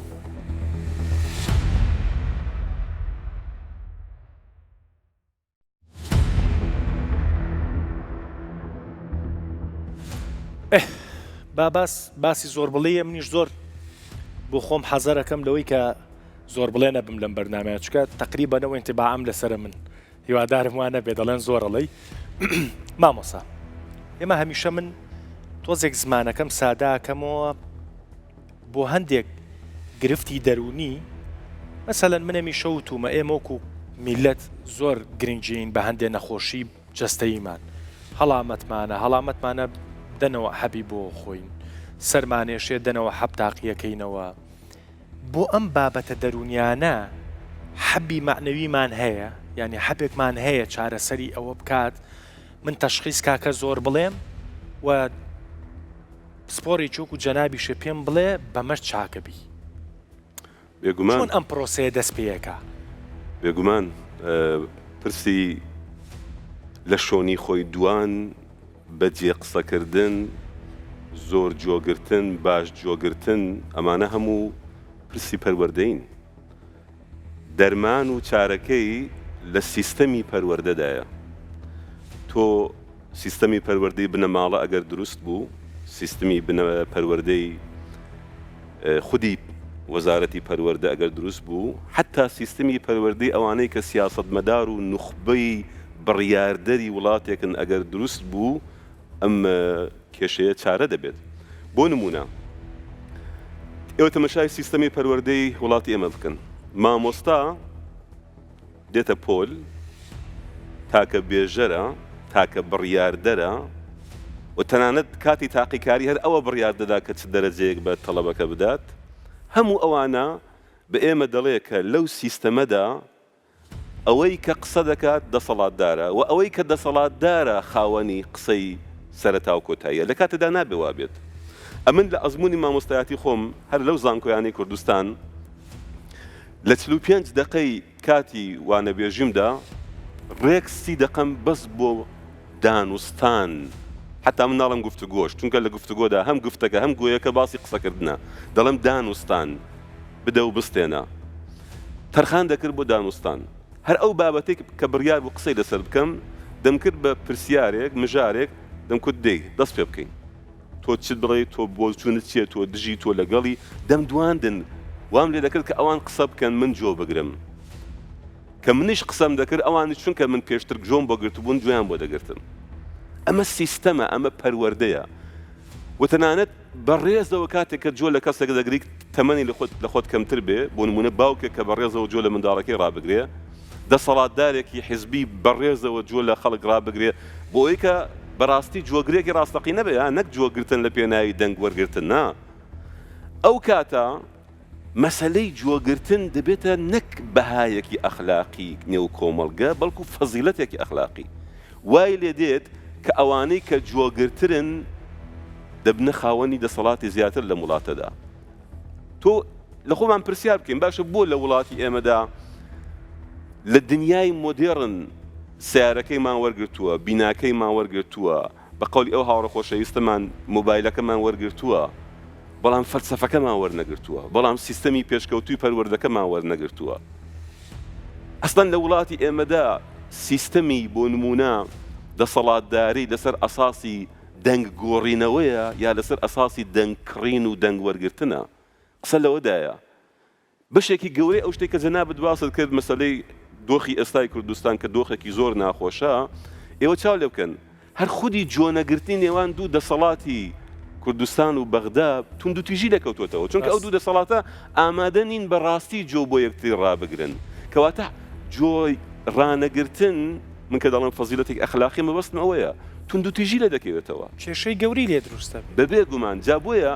با باس باسی زۆر بڵێ منیش زۆر بۆ خۆم حەزەرەکەم لەوەی کە زۆر بڵێ نەبم لەم بەرنمەیە چکە تقریبا ئەوە انتباعم لەسەر من هیوادارم وا نەبێ دەڵێن زۆر ئەڵێی مامۆسا ئێمە هەمیشە من تۆزێک زمانەکەم ساداکەمەوە بۆ هەندێک گرفتی دەرونی مەسەلەن من هەمیشە وتومە ئێمە وەکو میلەت زۆر گرنگین بە هەندێ نەخۆشی جەستەییمان هەڵامەتمانە هەڵامەتمانە دەنەوە حەبی بۆ خۆین سەرمانێشێ دەنەوە حەب تاقیەکەینەوە بۆ ئەم بابەتە دەروونیانە حەبی مەعنەویمان هەیە یانی حەبێکمان هەیە چارەسەری ئەوە بکات من تەشخیس کاکە زۆر بڵێم و پسپۆڕێکی وەکو جەنابیشە پێم بڵێ بەمەش چاکە بی
بێگومان
چۆن ئەم پرۆسەیە دەست پێیەکا؟
بێگومان پرسی لە شۆنی خۆی دوان بە جێ قسەکردن، زۆر جۆگرتن، باش جۆگرتن، ئەمانە هەموو پرسی پەروەردەیین. دەرمان و چارەکەی لە سیستەمی پەروەردەدایە. تۆ سیستەمی پەروەردەی بنەماڵە ئەگەر دروست بوو، سیستمی پەروەردەی خودی وەزارەتی پەروەردە ئەگەر دروست بوو، حەتا سیستمی پەروەردەی ئەوانەی کە سیاسەتمەدار و نوخبەی بڕیاردەری وڵاتێکن ئەگەر دروست بوو، ئەم کێشەیە چارە دەبێت. بۆ نموونە ئێوە تەمەشای سیستەمی پەروەردەی وڵاتی ئێمە بکەن. مامۆستا دێتە پۆل، تاکە بێژەرە، تاکە بڕیاردەرە و تەنانەت کاتی تاقیکاری هەر ئەوە بڕیار دەدا کە چ دەرەجەیەک بە تەڵەبەکە بدات. هەموو ئەوانە بە ئێمە دەڵێ کە لەو سیستەمەدا ئەوەی کە قسە دەکات دەسەڵاتدارە و ئەوەی کە دەسەڵاتدارە خاوەنی قسەی سەرەتا و کۆتاییە. لە کاتێدا نابێ وا بێت. ئەمن لە ئەزموونی مامۆستایەتی خۆم هەر لەو زانکۆیانەی کوردستان لە 45 دەقەی کاتی وانەبێژیمدا ڕێک 30 دەقەم بەس بۆ دانوستان حەتا من ناڵێم گفتوگۆش چونکە لە گفتوگۆدا هەم گفتەکە هەم گۆیەکە باسی قسەکردنە دەڵێم دانوستان بدە و بستێنە تەرخان دەکرد بۆ دانوستان. هەر ئەو بابەتەی کە بڕیار بوو قسەی لەسەر بکەم، دەمکرد بە پرسیارێک، مژارێک، دەمکوت دەی دەست پێ بکەین. تۆ چت بڵێی، تۆ بۆچوونت چییە، تۆ دژی، تۆ لەگەڵی، دەمدواندن. وام لێ دەکرد کە ئەوان قسە بکەن، من جۆ بگرم. کە منیش قسەم دەکرد، ئەوانیش چونکە من پێشتر جۆم بۆ گرتبوون، جۆیان بۆ دەگرتم. ئەمە سیستەمە، ئەمە پەروەردەیە و تەنانەت بە ڕێزەوە کاتێک کە جۆ لە کەسێک دەگری تەمەنی لە خۆت لە خۆت کەمتر بێ، بۆ نموونە باوکێک کە بە ڕێزەوە جۆ لە منداڵەکەی ڕابگرێ، دەسەڵاتدارێکی حیزبی بە ڕێزەوە جۆ لە خەڵک ڕابگرێ، بۆ ئەوەی کە بە ڕاستی جۆگرێکی ڕاستەقینە بێ، نەک جۆگرتن لە پێناوی دەنگ وەرگرتن، نا. ئەو کاتە مەسەلەی جۆگرتن دەبێتە نەک بەهایەکی ئەخلاقی نێو کۆمەڵگە، بەڵکو فەزیلەتێکی ئەخلاقی. وای لێ دێت کە ئەوانەی کە جۆگرترن دەبنە خاوەنی دەسەڵاتی زیاتر لەم وڵاتەدا. تۆ لە خۆمان پرسیار بکەین باشە بۆ لە وڵاتی ئێمەدا لە دنیای مۆدێڕن سەیارەکەیمان وەرگرتووە، بیناکەیمان وەرگرتووە، بە قەولی ئەو هاوڕێ خۆشەویستەمان مۆبایلەکەمان وەرگرتووە، بەڵام فەلسەفەکەمان وەرنەگرتووە، بەڵام سیستەمی پێشکەوتووی پەروەردەکەمان وەرنەگرتووە. ئەسڵەن لە وڵاتی ئێمەدا سیستەمی بۆ نموونە دەسەڵاتداری لەسەر ئەساسی دەنگ گۆڕینەوەیە یا لەسەر ئەساسی دەنگ کڕین و دەنگ وەرگرتنە؟ قسە لەوەدایە بەشێکی گەورەی ئەو شتەی کە جەنابت باست کرد مەسەلەی دۆخی ئێستای کوردستان کە دۆخێکی زۆر ناخۆشە، ئێوە چاو لێ بکەن هەر خودی جۆنەگرتنی نێوان دوو دەسەڵاتی کوردستان و بەغدا توندوتیژی لێ کەوتووەتەوە، چونکە ئەو دوو دەسەڵاتە ئامادە نین بە ڕاستی جۆ بۆ یەکتری ڕابگرن، کەواتە جۆ ڕانەگرتن من کە دەڵێم فەزیلەتێکی ئەخلاقی مەبەستم ئەوەیە توندوتیژی لێ دەکەوێتەوە.
کێشەی گەورەی لێ دروست دەبێت.
بەبێ گومان، جا بۆیە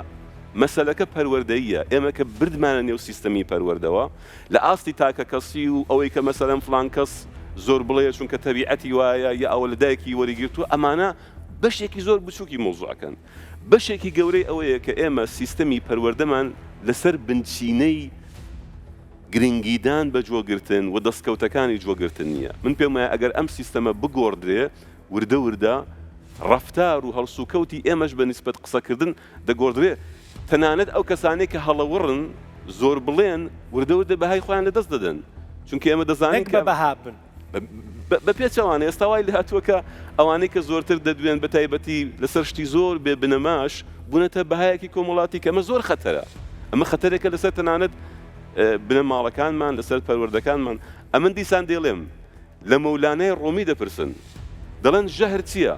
مەسەلەکە پەروەردەییە، ئێمە کە بردمانە نێو سیستەمی پەروەردەوە، لە ئاستی تاکەکەسی و ئەوەی کە مەسەلەن فڵان کەس زۆر بڵێیە چونکە تەبیعەتی وایە یا ئەوە لە دایکی وەریگرتووە، ئەمانە بەشێکی زۆر بچووکی مەوزوعەکەن. بەشێکی گەورەی ئەوەیە کە ئێمە سیستەمی پەروەردەمان لەسەر بنچینەی گرنگیدان بە جۆگرتن و دەستکەوتەکانی جۆگرتن نییە. من پێم وایە ئەگەر ئەم سیستەمە بگۆڕدرێ، وردە وردە ڕەفتار و هەڵسوکەوتی ئێمەش بە نیسبەت قسەکردن دەگۆڕدرێ، تەنانەت ئەو کەسانەی کە هەڵەوڕن، زۆربڵێن، وردە وردە بەهای خۆیان لەدەست دەدەن، چونکە ئێمە دەزانین
نەک بە
کە.
بەها بن.
بە پێچەوانە ئێستا وای لێهاتووە کە ئەوانەی کە زۆرتر دەدوێن بە تایبەتی لەسەر شتی زۆر بێ بنەماش بوونەتە بەهایەکی کۆمەڵاتی کە ئەمە زۆر خەتەرە، ئەمە خەتەرێکە لەسەر تەنانەت بنەماڵەکانمان، لەسەر پەروەردەکانمان. ئەمن دیسان دەیڵێم لە مەولانای ڕۆمی دەپرسن دەڵێن ژەهر چییە؟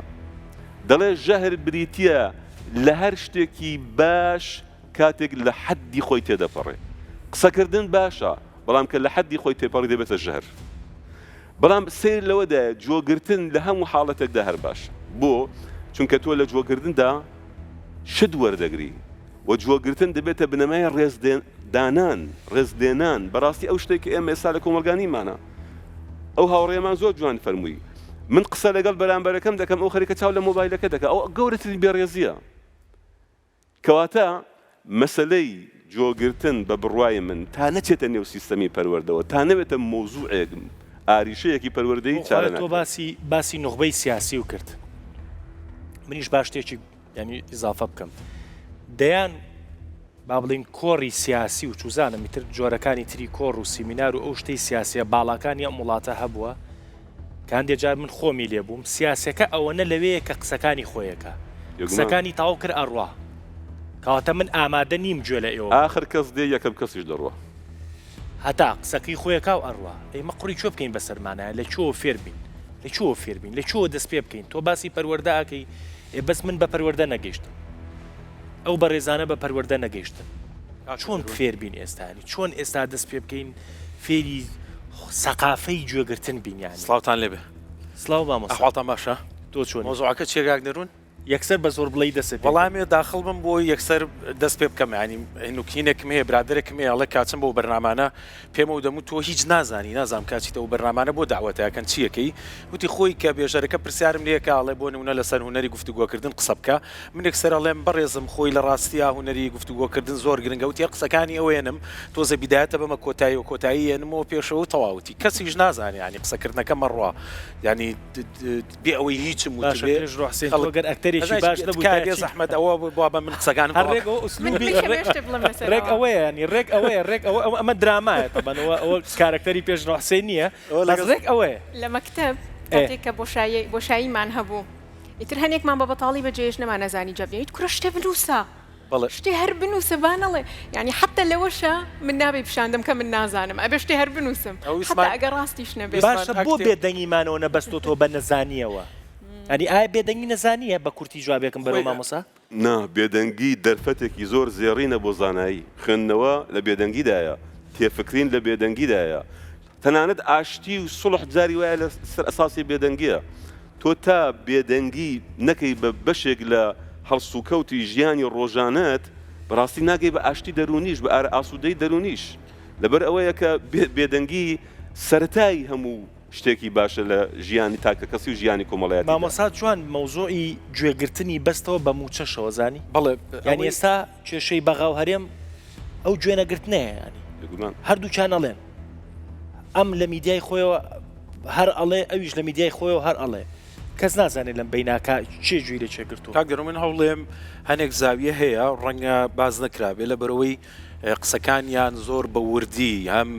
دەڵێ ژەهر بریتییە لە هەر شتێکی باش کاتێک لە حەدی خۆی تێدەپەڕێ. قسەکردن باشە، بەڵام کە لە حەدی خۆی تێپەڕی دەبێتە ژەهر. بەڵام سەیر لەوەدایە جۆگرتن لە هەموو حاڵەتێکدا هەر باشە. بۆ؟ چونکە تۆ لە جۆگردندا شت وەردەگری. و جوەگرتن دەبێتە بنەمای ڕێز دانان، ڕێز لێنان، بەڕاستی ئەو شتەی کە ئێمە ئێستا لە کۆمەڵگا نیمانە. ئەو هاوڕێیەمان زۆر جوان فەرمووی، من قسە لەگەڵ بەرامبەرەکەم دەکەم ئەو خەریکە چاو لە مۆبایلەکە دەکا، ئەوە گەورەترین بێڕێزییە. کەواتە مەسەلەی جۆگرتن بە بڕوای من تا نەچێتە نێو سیستەمی پەروەردەوە، تا نەبێتە مەوزوعێک، ئاریشەیەکی پەروەردەیی
بۆ
چارە
خۆت تۆ
ناکرێت.
باسی باسی نوخبەی سیاسیو کرد، منیش با شتێکی یانی ئیزافە بکەم دەیان. با بڵێین کۆڕی سیاسی و چوزانم ئیتر جۆرەکانی تری کۆڕ و سیمینار و ئەو شتەی سیاسیە باڵاکانی ئەم وڵاتە هەبووە کە هەندێ جار من خۆمی لێ بووم سیاسەکە ئەوەنە لەوەیە کە قسەکانی خۆیەکە قسەکانی تاو کرد ئەڕوا کەواتە من ئامادە نیم گوێ لە ئێوە
ئاخر کەس دێ یەکەم کەسیش دەڕوا.
هەتا قسەکەی خۆیەکا و ئەڕوا. ئێمە قوڕی کوێ بکەین بەسەرمانایە لە کوێوە فێر بین لە کوێوە فێر بین لە کوێوە دەست پێ بکەین تۆ باسی پەروەردە ئەکەی ئێ بەس من بە پەروەردە نەگەیشتم ئەو بەڕێزانە بە پەروەردە نەگەیشتن چۆن فێر بین ئێستا ینی چۆن ئێستا دەست پێ بکەین فێری سەقافەی گوێگرتن بین یانی.
سڵاوتان لێبێ.
سڵاو مامۆستا.
ئەحواڵتان باشە؟
تۆ چۆنی؟
مەوزوعەکە چیە کاک دەروون؟
یەکسەر بە زۆر بڵێی دەست پێ
وەڵا ئەمەوێ داخڵ بم بۆی یەکسەر دەست پێ بکەم یانی نوکینێکم هەیە برادەرێکم هەیە ئەڵێ کاچم بۆ بەرنامانە پێمە و دەموت تۆ هیچ نازانی نازانم کاچیتە ئەو بەرنامانە بۆ دەعوەتە ئەکەن چیەکەی وتی خۆی کە بێژەرەکە پرسیارم لێکا ئەڵێ بۆ نمونە لەسەر هونەری گفتوگۆکردن قسە بکە من یەکسەر ئەڵێم بەڕێزم خۆی لە ڕاستیا هونەری گفتوگۆکردن زۆر گرنگە وتی هەر قسەکانی ئەوێنم تۆزە بیدایەتە بەمە کۆتایی و کۆتایی یەنمەوە پێشەوە و تەواوتی کەسیش نازانێ یانی قسەکردنەکە مەڕوا یانی بێ ئەوەی هیچم
باشە
وتبێ
پێشڕۆ حسێن تۆ
خەڵک
گەر ئەکتەرێکی
ئەزانی
باش
چی
نەبووی
تکایە
تا
بێ
چی
زەحمەت ئەوە بوا بە من قسەکانم
هەر
تەواو
ڕێک ئەوە
من
ئوسلوبی
بکەم
ڕێک
شتێ بڵێم لەسەر
ڕێک
ئەوە.
ئەوەیە ینی ڕێک ئەوەیە ڕێک ئەوە ئەوە ئەمە درامایە تەبەن ئەوە ئەوە کارەکتەری پێشڕۆ حسێن نییە
ئەوە
بەس
لەگەڵ
ڕێک ئەوەیە.
لە مەکتەب
ئێ.
کاتێک کە بۆشایی بۆشاییمان هەبوو ئیتر هەنێکمان بە بەتاڵی بەجێش نەمانەزانی جا بێیت کورە شتێ بنووسە
بەڵێ.
شتێ هەر بنووسە با نەڵێ یانی حەتتا لەوەشا من نابێ پیشاندەم کە من نازانم ئەبێ شتێ هەر بنووسم
ئەو
حەتتا
ویستمان
ئەگەر ڕاستیش نەبێ.
ویستمان
باشە بۆ
ئەکتێ.
بێدەنگی مانەوە نەبەستۆتەوە بە نەزانییەوە؟ یانی ئایا بێدەنگی نەزانییە؟ بە کورتی جوابێکم بەرەوە
خۆی
مامۆستا.
نا، بێدەنگی دەرفەتێکی زۆر زێڕینە بۆ زانایی. خوێندنەوە لە بێدەنگیدایە، تێفکرین لە بێدەنگیدایە. تەنانەت ئاشتی و سوڵح جاری وایە لە سەر ئەساسی بێدەنگییە. تۆ تا بێدەنگی نەکەی بە بەشێک لە هەڵسوکەوتی ژیانی ڕۆژانەت، بەڕاستی ناگەی بە ئاشتی دەروونیش، بە ئاسوودەیی دەروونیش. لەبەر ئەوەیە کە بێدەنگی سەرەتای هەموو شتێکی باشە لە ژیانی تاکەکەسی و ژیانی کۆمەڵایەتیدا.
مامۆستا جوان مەوزوعی گوێگرتنی بەستەوە بە مووچەشەوە زانی؟
بەڵێ
یانی
ئەوەی.
ئێستا کێشەی بەغا و هەرێم ئەو گوێنەگرتنەیە یانی
بێگومان.
هەردووکیان ئەڵێن ئەم لە میدیای خۆیەوە هەر ئەڵێ ئەویش لە میدیای خۆیەوە هەر ئەڵێ کەس نازانێت لەم بەیناکە کێ گوێی لە کێ گرتووە.
کاک دەرون من هەوڵێم هەنێک زاویە هەیە ڕەنگە باس نەکرابێ لەبەرئەوەی قسەکانیان زۆر بە وردی هەم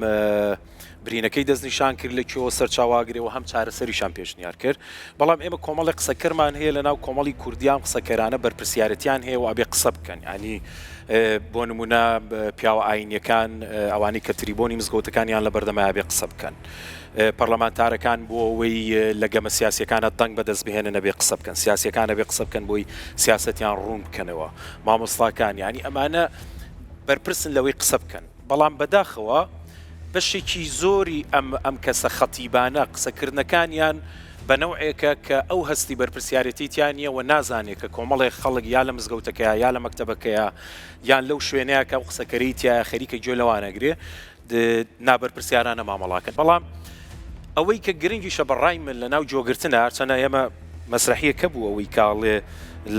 برینەکەی دەستنیشان کرد لە کوێوە سەرچاوە ئەگرێ و هەم چارەسەریشان پێشنیار کرد بەڵام ئێمە کۆمەڵی قسەکەرمان هەیە لە ناو کۆمەڵی کوردیان قسەکەرانە بەرپرسیارەتیان هەیە و ئەبێ قسە بکەن ینی بۆ نمونە پیاوە ئاینیەکان ئەوانەی کە تریبۆنی مزگەوتەکانیان لە بەردەمایە بێ قسە بکەن پەرلەمانتارەکان بۆ ئەوەی لە گەمە سیاسیەکانە دەنگ بەدەست بهێنن ئەبێ قسە بکەن سیاسیەکان ئەبێ قسە بکەن بۆی سیاسەتیان ڕوون بکەنەوە مامۆستاکان یعنی ئەمانە بەرپرسن لەوەی قسە بکەن بەڵام بەداخەوە بەشێکی زۆری ئەم ئەم کەسە خەتیبانە قسەکردنەکانیان بە نەوعێکە کە ئەو هەستی بەرپرسیارێتی تیا نییە و نازانێ کە کۆمەڵێک خەڵک یا لە مزگەوتەکەیا یا لە مەکتەبەکەیا یان لەو شوێنەیا کە ئەو قسەکەرەی تیایە خەریکە گوێ لەوان ئەگرێ نابەرپرسیارانە مامەڵاکەن بەڵام ئەوەی کە گرنگیشە بە ڕای من لە ناو گۆگرتنە هەرچەنە ئێمە مەسرەحیەکە بوو ئەوەی کاڵێ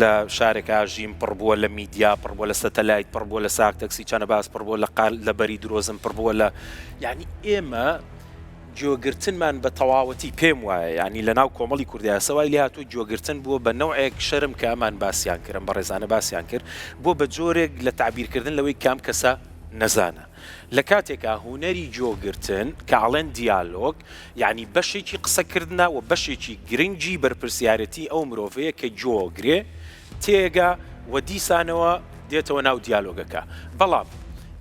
لە شارێکا ژیم پڕ بووە لە میدیا پڕ بووە لە سەتەلایت پڕ بووە لە ساک تەکسی چەنە باز پڕ بووە لە قال لە بەری درۆزن پڕ بووە لە یعنی ئێمە گوێگرتنمان بە تەواوەتی پێم وایە یعنی لە ناو کۆمەڵی کوردیاسە وای لێ هاتوو گوێگرتن بووە بە نەوعێک شەرم کە ئەمان باسیان کرد بەڕێزانە باسیان کرد بۆ بە جۆرێک لە تەعبیرکردن لەوەی کام کەسە نەزانە لە کاتێکا هونەری گۆگرتن کە ئەڵێن دیالۆگ یانی بەشێکی قسەکردنە و بەشێکی گرنگی بەرپرسیارەتی ئەو مرۆڤەیە کە گۆگرێ تێگا و دیسانەوە دێتەوە ناو دیالۆگەکە بەڵام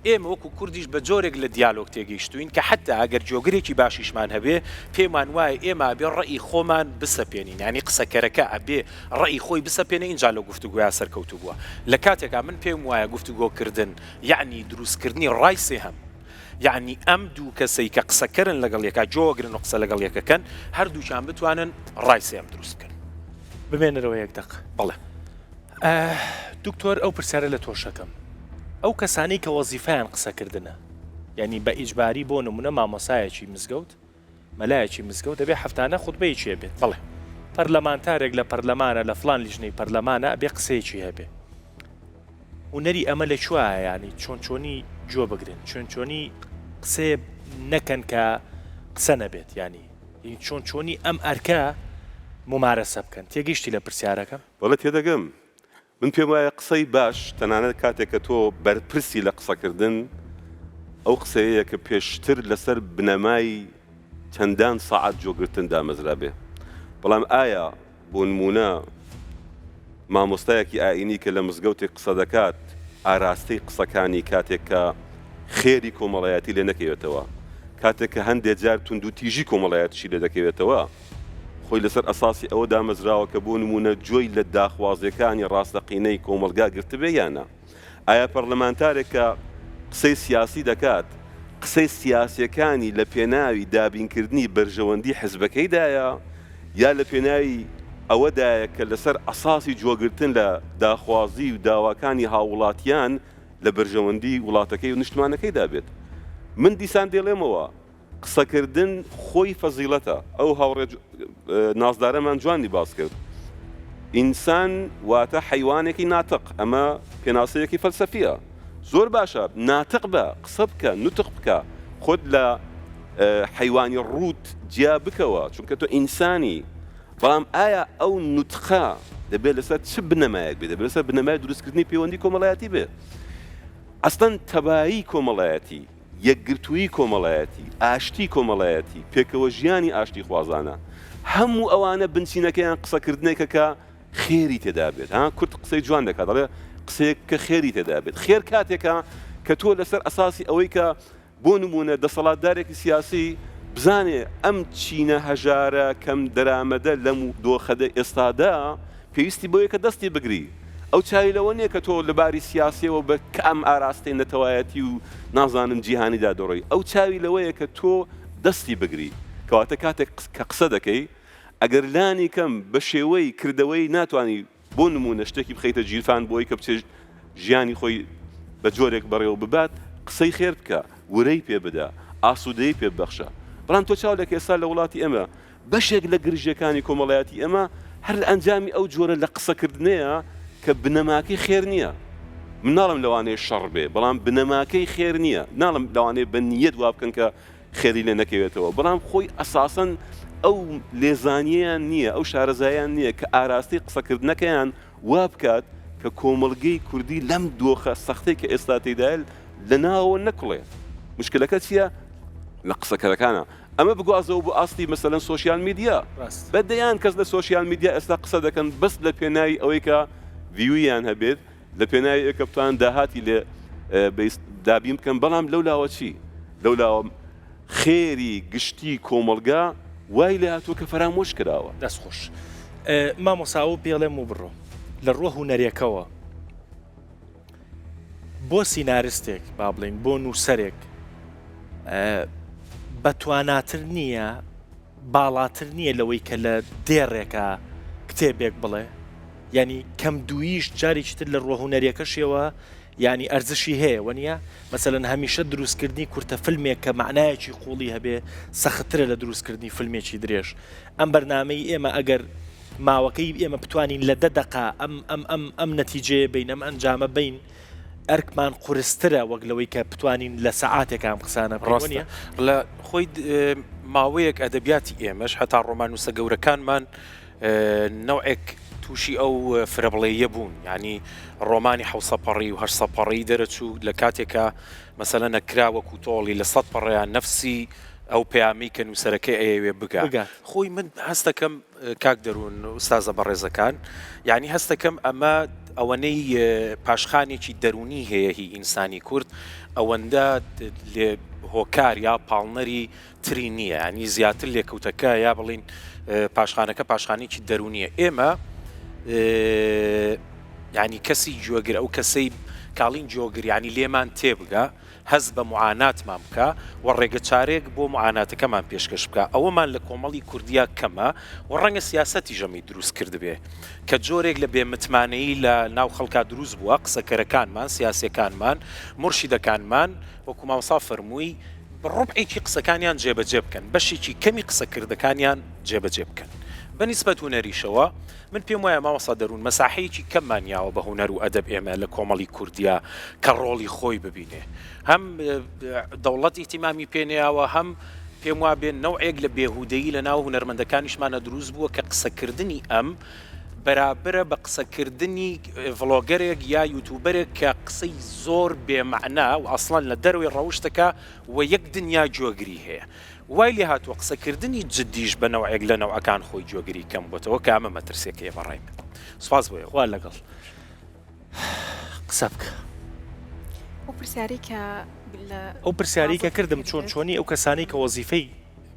ئێمە وەکو کوردیش بە جۆرێک لە دیالۆگ تێگەیشتوین کە حەتا ئەگەر گۆگرێکی باشیشمان هەبێ پێمان وایە ئێمە ئەبێ ڕەئی خۆمان بسەپێنین یانی قسەکەرەکە ئەبێ ڕەئی خۆی بسەپێنێ ئینجا لە گفتوگۆیا سەرکەوتوو بووە لە کاتێکا من پێم وایە گفتوگۆکردن یەعنی دروستکردنی ڕای سێهەم، یەعنی ئەم دوو کەسەی کە قسەکەرن لەگەڵ یەکا گۆگرن و قسە لەگەڵ یەکەکەن هەردووکیان بتوانن ڕای سێهەم دروست بکەن.
بمێنەرەوە یەک دەق.
بەڵێ.
دکتۆر ئەو پرسیارە لە تۆش ئەکەم ئەو کەسانەی کە وەزیفەیان قسەکردنە یانی بە ئیجباری بۆ نمونە مامۆسایەکی مزگەوت مەلایەکی مزگەوت دەبێ هەفتانە خوتبەیەکی هەبێت.
بەڵێ.
پەرلەمانتارێک لە پەرلەمانە لە فڵان لیژنەی پەرلەمانە ئەبێ قسەیەکی هەبێ. هونەری ئەمە لە کوایە یانی چۆن چۆنی گوێ بگرن چۆن چۆنی قسەیە نەکەن کە قسە نەبێت یانی چۆن چۆنی ئەم ئەرکە مومارەسە بکەن تێگەیشتی لە پرسیارەکەم؟
بەڵێ تێدەگەم. من پێم وایە قسەی باش تەنانەت کاتێک کە تۆ بەرپرسی لە قسەکردن ئەو قسەیەیە کە پێشتر لەسەر بنەمای چەندان سەعات جۆگرتن دامەزرابێ. بەڵام ئایا بۆ نموونە مامۆستایەکی ئایینی کە لە مزگەوتێک قسە دەکات ئاراستەی قسەکانی کاتێک کە خێری کۆمەڵایەتی لێ نەکەوێتەوە، کاتێک کە هەندێ جار توندوتیژی کۆمەڵایەتیشی لێ دەکەوێتەوە، خۆی لەسەر ئەساسی ئەوە دامەزراوە کە بۆ نموونە گوێی لە داخوازیەکانی ڕاستەقینەی کۆمەڵگا گرتبێ یا نا؟ ئایا پەرلەمانتارێک کە قسەی سیاسی دەکات، قسەی سیاسیەکانی لە پێناوی دابینکردنی بەرژەوەندی حزبەکەیدایە یا لە پێناوی ئەوەدایە کە لەسەر ئەساسی جۆگرتن لە داخوازی و داواکانی هاووڵاتیان لە بەرژەوەندی وڵاتەکەی و نیشتمانەکەیدا بێت؟ من دیسان دەیڵێمەوە، قسەکردن خۆی فەزیڵەتە، ئەو هاوڕێ نازدارەمان جوانی باس کرد، ئینسان واتە حەیوانێکی ناتق، ئەمە پێناسەیەکی فەلسەفییە، زۆر باشە ناتق بە، قسە بکە، نوتق بکە، خۆت لە حەیوانی ڕووت جیا بکەوە، چونکە تۆ ئینسانی، بەڵام ئایا ئەو نوتقە دەبێت لەسەر چ بنەمایەک بێت؟ دەبێت لەسەر بنەمای دروستکردنی پەیوەندی کۆمەڵایەتی بێت. ئەسڵەن تەبایی کۆمەڵایەتی، یەکگرتوویی کۆمەڵایەتی، ئاشتی کۆمەڵایەتی، پێکەوەژیانی ئاشتیخوازانە، هەموو ئەوانە بنچینەکەیان قسەکردنێکە کە خێری تێدا بێت. ها کورد قسەی جوان دەکات، دەڵێ قسەیەک بکە خێری تێدا بێت. خێر کاتێکە کە تۆ لەسەر ئەساسی ئەوەی کە بۆ نموونە دەسەڵاتدارێکی سیاسی بزانێ ئەم چینە هەژارە کەم دەرامەدە لەم دۆخەدە ئێستادا پێویستی بەوەیە کە دەستی بگری. ئەو چاوی لەوە نییە کە تۆ لە باری سیاسییەوە بە کام ئاراستەی نەتەوایەتی و نازانم جیهانیدا دەڕۆی. ئەو چاوی لەوەیە کە تۆ دەستی بگری. کەواتە کاتێک کە قسە دەکەی، ئەگەر لانی کەم بە شێوەی کردەوەیی ناتوانی بۆ نموونە شتێکی بخەیتە گیرفان بۆی کە بچێت ژیانی خۆی بە جۆرێک بەڕێوە ببات، قسەی خێر بکە، ورەی پێ بدە، ئاسوودەیی پێ ببەخشە. بەڵام تۆ چاو لەکە ئێستا لە وڵاتی ئێمە بەشێک لە گرژییەکانی کۆمەڵایەتی ئێمە هەر لە ئەنجامی ئەو جۆرە لە قسەکردنەیە کە بنەماکەی خێر نییە. من ناڵێم لەوانەیە شەڕ بێ، بەڵام بنەماکەی خێر نییە. ناڵێم لەوانەیە بە نییەت وا بکەن کە خێری لێ نەکەوێتەوە، بەڵام خۆی ئەساسەن ئەو لێزانییەیان نییە، ئەو شارەزاییان نییە کە ئاراستەی قسەکردنەکەیان وا بکات کە کۆمەڵگەی کوردی لەم دۆخە سەختەی کە ئێستا تێیدایە لە ناوەوە نەکوڵێ. موشکیلەکە چییە؟ لە قسەکەرەکانە. ئەمە بگوازەوە بۆ ئاستی مەسەلەن سۆشیال میدیا. بە دەیان کەس لە سۆشیال میدیا ئێستا قسە دەکەن بەس لە پێناوی ئەوەی کە view یان هەبێت، لە پێناوی ئەوەی کە بتوانن داهاتی لێ دابین بکەن، بەڵام لەو لاوە چی؟ لەو لاوە خێری گشتی کۆمەڵگا وای لێ هاتووە کە فەرامۆش کراوە.
دەست خۆش مامۆستا ئەوە پێڵێم و بڕۆ لە ڕووە هونەریەکەوە بۆ سینارستێک با بڵێین بۆ نووسەرێک بەتواناتر نییە باڵاتر نییە لەوەی کە لە دێڕێکا کتێبێک بڵێ؟ یانی کەم دوویش جارێکی تر لە ڕووە هونەریەکەشیەوە یانی ئەرزشی هەیە وەنیە؟ مەسەلەن هەمیشە دروستکردنی کورتە فیلمێک کە مەعنایەکی قووڵی هەبێ سەختترە لە دروستکردنی فیلمێکی درێژ. ئەم بەرنامەی ئێمە ئەگەر ماوەکەی ئێمە بتوانین لە دە دەقە ئەم ئەم ئەم ئەم نەتیجەیە بین ئەم ئەنجامە بین ئەرکمان قورسترە وەک لەوەی کە بتوانین لە سەعاتێکا ئەم قسانە بکەین،
ڕاستە
وەنیە؟
لە خۆی ماوەیەک ئەدەبیاتی ئێمەش هەتا ڕۆماننووسە گەورەکانمان نەوعێک تووشی ئەو فرەبڵێیە بوون یعنی ڕۆمانی حوسە پەڕی و هەشسە پەڕی دەرەچوو لە کاتێکا مەسەلە نەکرا وەکو تۆڵی لە سەد پەڕەیان نەفسی ئەو پەیامی کە نووسەرەکەی ئەیەوێ بگا خۆی من هەستەکەم کاک دەروون ئوستازە بەڕێزەکان یانی هەستەکەم ئەمە ئەوەنەی پاشخانێکی دەروونی هەیە هی ئینسانی کورد ئەوەندە لێ هۆکار یا پاڵنەری تری نییە ینی زیاتر لێکەوتەکە یا بڵین پاشخانەکە پاشخانێکی دەرونیە ئێمە ینی کەسی گوێگر ئەو کەسەی کاڵین جۆگر ینی لێمان تێبگا هەست بە موعاناتمان بکا و ڕێگەچارەیەک بۆ موعاناتەکەمان پێشکەش بکا، ئەوەمان لە کۆمەڵی کوردیا کەمە و ڕەنگە سیاسەتیش ئەمەی دروست کردبێ کە جۆرێک لە بێ متمانەیی لە ناو خەڵکا دروست بووە، قسەکەرەکانمان، سیاسیەکانمان، مورشیدەکانمان وەکو مامۆستا فەرمووی ڕوبعێکی قسەکانیان جێبەجێ بکەن، بەشێکی کەمی قسەکردەکانیان جێبەجێ بکەن. بە نیسبەت هونەریشەوە من پێم وایە مامۆستا دەروون مەساحەیەکی کەممان یاوە بە هونەر و ئەدەب ئێمە لە کۆمەڵی کوردیا کە ڕۆڵی خۆی ببینێ هەم دەوڵەت ئیهتیمامی پێ نەیاوە هەم پێم وابێ نەوعێک لە بێهودەیی لە ناو هونەرمەندەکانیشمانە دروست بووە کە قسەکردنی ئەم بەرابرە بە قسەکردنی ڤڵۆگەرێک یا یوتوبەرێک کە قسەی زۆر بێ مەعنا و ئەسڵەن لە دەرەوەی ڕەوشتەکە و یەک دنیا گوێگری هەیە. وای لێ هاتووە قسەکردنی جدیش بە نەوعێک لە نەوعەکان خۆی گوێگری کەم بۆتەوە کە ئەمە مەترسیەکەیە بە ڕای من. سوپاس بۆ ئێوە.
خوا لەگەڵ. قسە بکە.
ئەو پرسیارەی کە لە
ئەو پرسیارەی کە کردم چۆن چۆنی ئەو کەسانەی کە وەزیفەی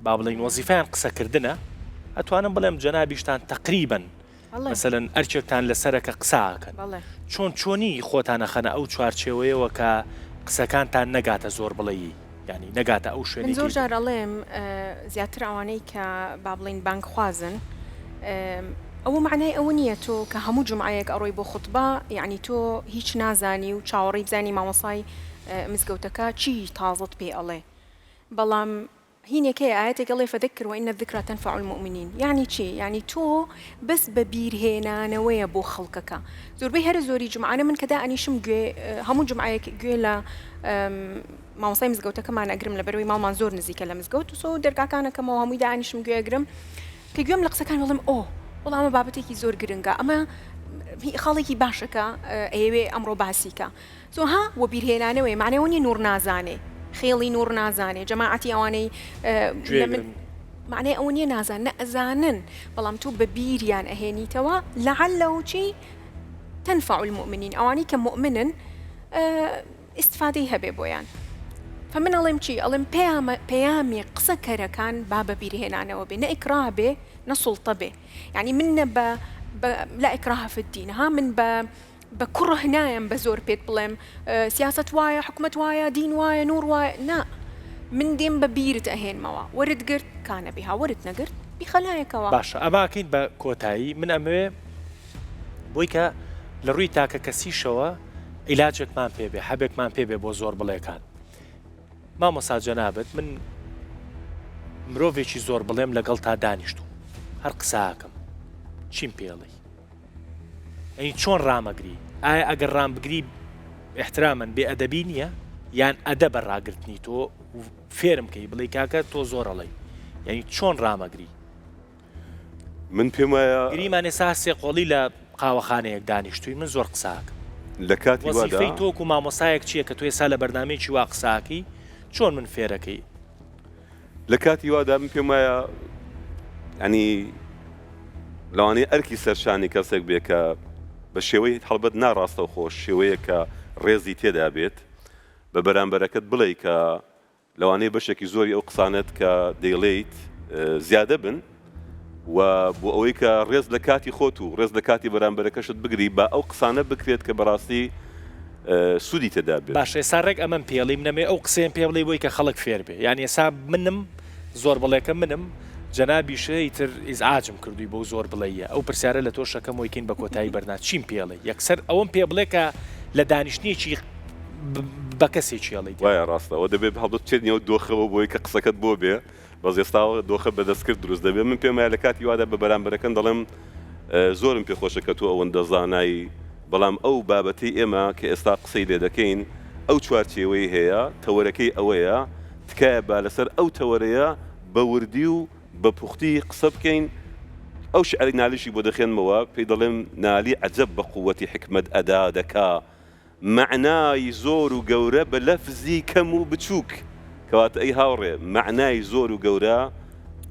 با بڵێین وەزیفەیان قسەکردنە ئەتوانم بڵێم جەنابیشتان تەقریبەن مەسەلەن ئەرکێکتان لەسەرە کە قسە ئەکەن چۆن چۆنی خۆتان ئەخەنە ئەو چوارچێوەیەوە کە قسەکانتان نەگاتە زۆر بڵێی یانی نەگاتە ئەو
من
شوێنەی
زۆر
کە
جار ئەڵێم زیاتر ئەوانەی کە با بڵێین بانگخوازن ئەوە مەعنای ئەوە نییە تۆ کە هەموو جومعەیەک ئەڕۆی بۆ خوتبە یەعنی تۆ هیچ نازانی و چاوەڕێی بزانی مامۆسای مزگەوتەکە چی تازەت پێ ئەڵێ بەڵام هینێک هەیە ئایەتێک ئەڵێ فذکر وان الذکری تنفع المومنین یانی چی یانی تۆ بەس بە بیر هێنانەوەیە بۆ خەڵکەکە زۆربەی هەرە زۆری جومعانە من کە دائەنیشم گوێ هەموو جومعەیەک گوێ لە مامۆستای مزگەوتەکەمان ئەگرم لەبەرەوەی ماڵمان زۆر نزیکە لە مزگەوت و سۆ دەرگاکان ئەکەمەوە هەمووی دائەنیشم گوێ ئەگرم کە گوێم لە قسەکان وڵم ئۆ وەڵا ئەمە بابەتێکی زۆر گرنگە ئەمە خاڵێکی باشەکە ئەیەوێ ئەمڕۆ باسیکە سۆ ها وەبیرهێنانەوەیە مەعنای ئەوە نیە نوڕ نازانێ خێڵی نوڕ نازانێ جەماعەتی ئەوانەی لە من مەعنای ئەوە نیە نازان نە ئەزانن بەڵام تۆ بە بیریان ئەهێنیتەوە لعله چی تنفع المؤمنین ئەوانەی کە مؤمنن ئیستفادەی هەبێ بۆیان فمن ئەڵێم چی ئەڵێم پەیامە پەیامی قسەکەرەکان با بە بیرهێنانەوە بێ نە ئیکراه بێ نە سوڵتە بێ یعنی من نە بە لا إكراه في الدين ها من بە بە کوڕه نایەم بە زۆر پێت بڵێم سیاسەت وایە حکومەت وایە دین وایە نوڕ وایە نا من دێم بە بیرت ئەهێنمەوە وەرت گرت کانە بیها وەرت نەگرت بیخە لایەکەوە.
باشە ئەمە ئەکەین بە کۆتایی من ئەمەوێ بۆی کە لە ڕووی تاکە کەسیشەوە عیلاجێکمان پێ بێ حەبێکمان پێ بێ بۆ زۆر بڵێکان مامۆسا جەنابت من مرۆڤێکی زۆر بڵێم لەگەڵ تا دانیشتوم هەر قساکەم چیم پێڵی ئەی چۆن ڕامەگری؟ ئایا ئەگەر ڕامبگری ئیحترامەن بێ ئەدەبی نییە؟ یان ئەدەبە ڕاگرتنی تۆ و فێرم کەی بڵێی کاکە تۆ زۆر ئەڵێی یانی چۆن ڕامەگری؟
من پێم وایە.
گریمان ئێستا هەر سێقۆڵی لە قاوەخانەیەک دانیشتووین من زۆر قسە ئەکەم.
لە کاتی وادا.
وەزیفەی تۆ وەکوو مامۆستایەک چییە کە تۆ ئێستا لە بەرنامەیەکی وا قسە ئەکەی چۆن من فێرەکەی؟
لە کاتی وادا من پێم وایە ینی لەوانەیە ئەرکی سەرشانی کەسێک بێ کە بە شێوەی هەڵبەت ناڕاستەوخۆ شێوەیە کە ڕێزی تێدا بێت بە بەرامبەرەکەت بڵێ کە لەوانەیە بەشێکی زۆری ئەو قسانت کە دەیڵێیت زیادە بن و بۆ ئەوەی کە ڕێز لە کاتی خۆت و ڕێز لە کاتی بەرامبەرەکەشت بگری با ئەو قسانە بکرێت کە بەڕاستی سوودی تێدا بێت.
باشە ئێستا ڕێک ئەمەم پێڵی منەمێ ئەو قسەیەم پێ بڵێی بۆی کە خەڵک فێر بێ یانی ئێستا منم زۆر بڵێکە منم جەنابیشە ئیتر ئیزعاجم کردووی بەو زۆر بڵێیە ئەو پرسیارە لە تۆش ئەکەم وەیکەین بە کۆتایی بەرنا چیم پێڵێی یەکسەر ئەوەم پێ بڵێ کە لە دانیشتنێکی بە کەسێکی ئەڵێی
وایە ڕاستە ئەوە دەبێت هەڵبەت بچێت نێو دۆخەوە بۆی کە قسەکەت بۆ بێ بەس ئێستا دۆخە بە دەستکرد دروست دەبێت من پێم وایە لە کاتی وادا بە بەرامبەرەکەم دەڵێم زۆرم پێ خۆشە کە تۆ ئەوەندە زانای بەڵام ئەو بابەتەی ئێمە کە ئێستا قسەی لێ دەکەین ئەو چوارچێوەی هەیە تەوەرەکەی ئەوەیە تکایە با لەسەر ئەو تەوەرەیە بە وردی و بە پوختی قسە بکەین ئەو شعرەی نالیشی بۆ دەخوێنمەوە پێی دەڵێم نالی عەجەب بە قووەتی حیکمەت ئەدا دەکا مەعنای زۆر و گەورە بە لەفزی کەم و بچووک. کەواتە ئەی هاوڕێ، مەعنای زۆر و گەورە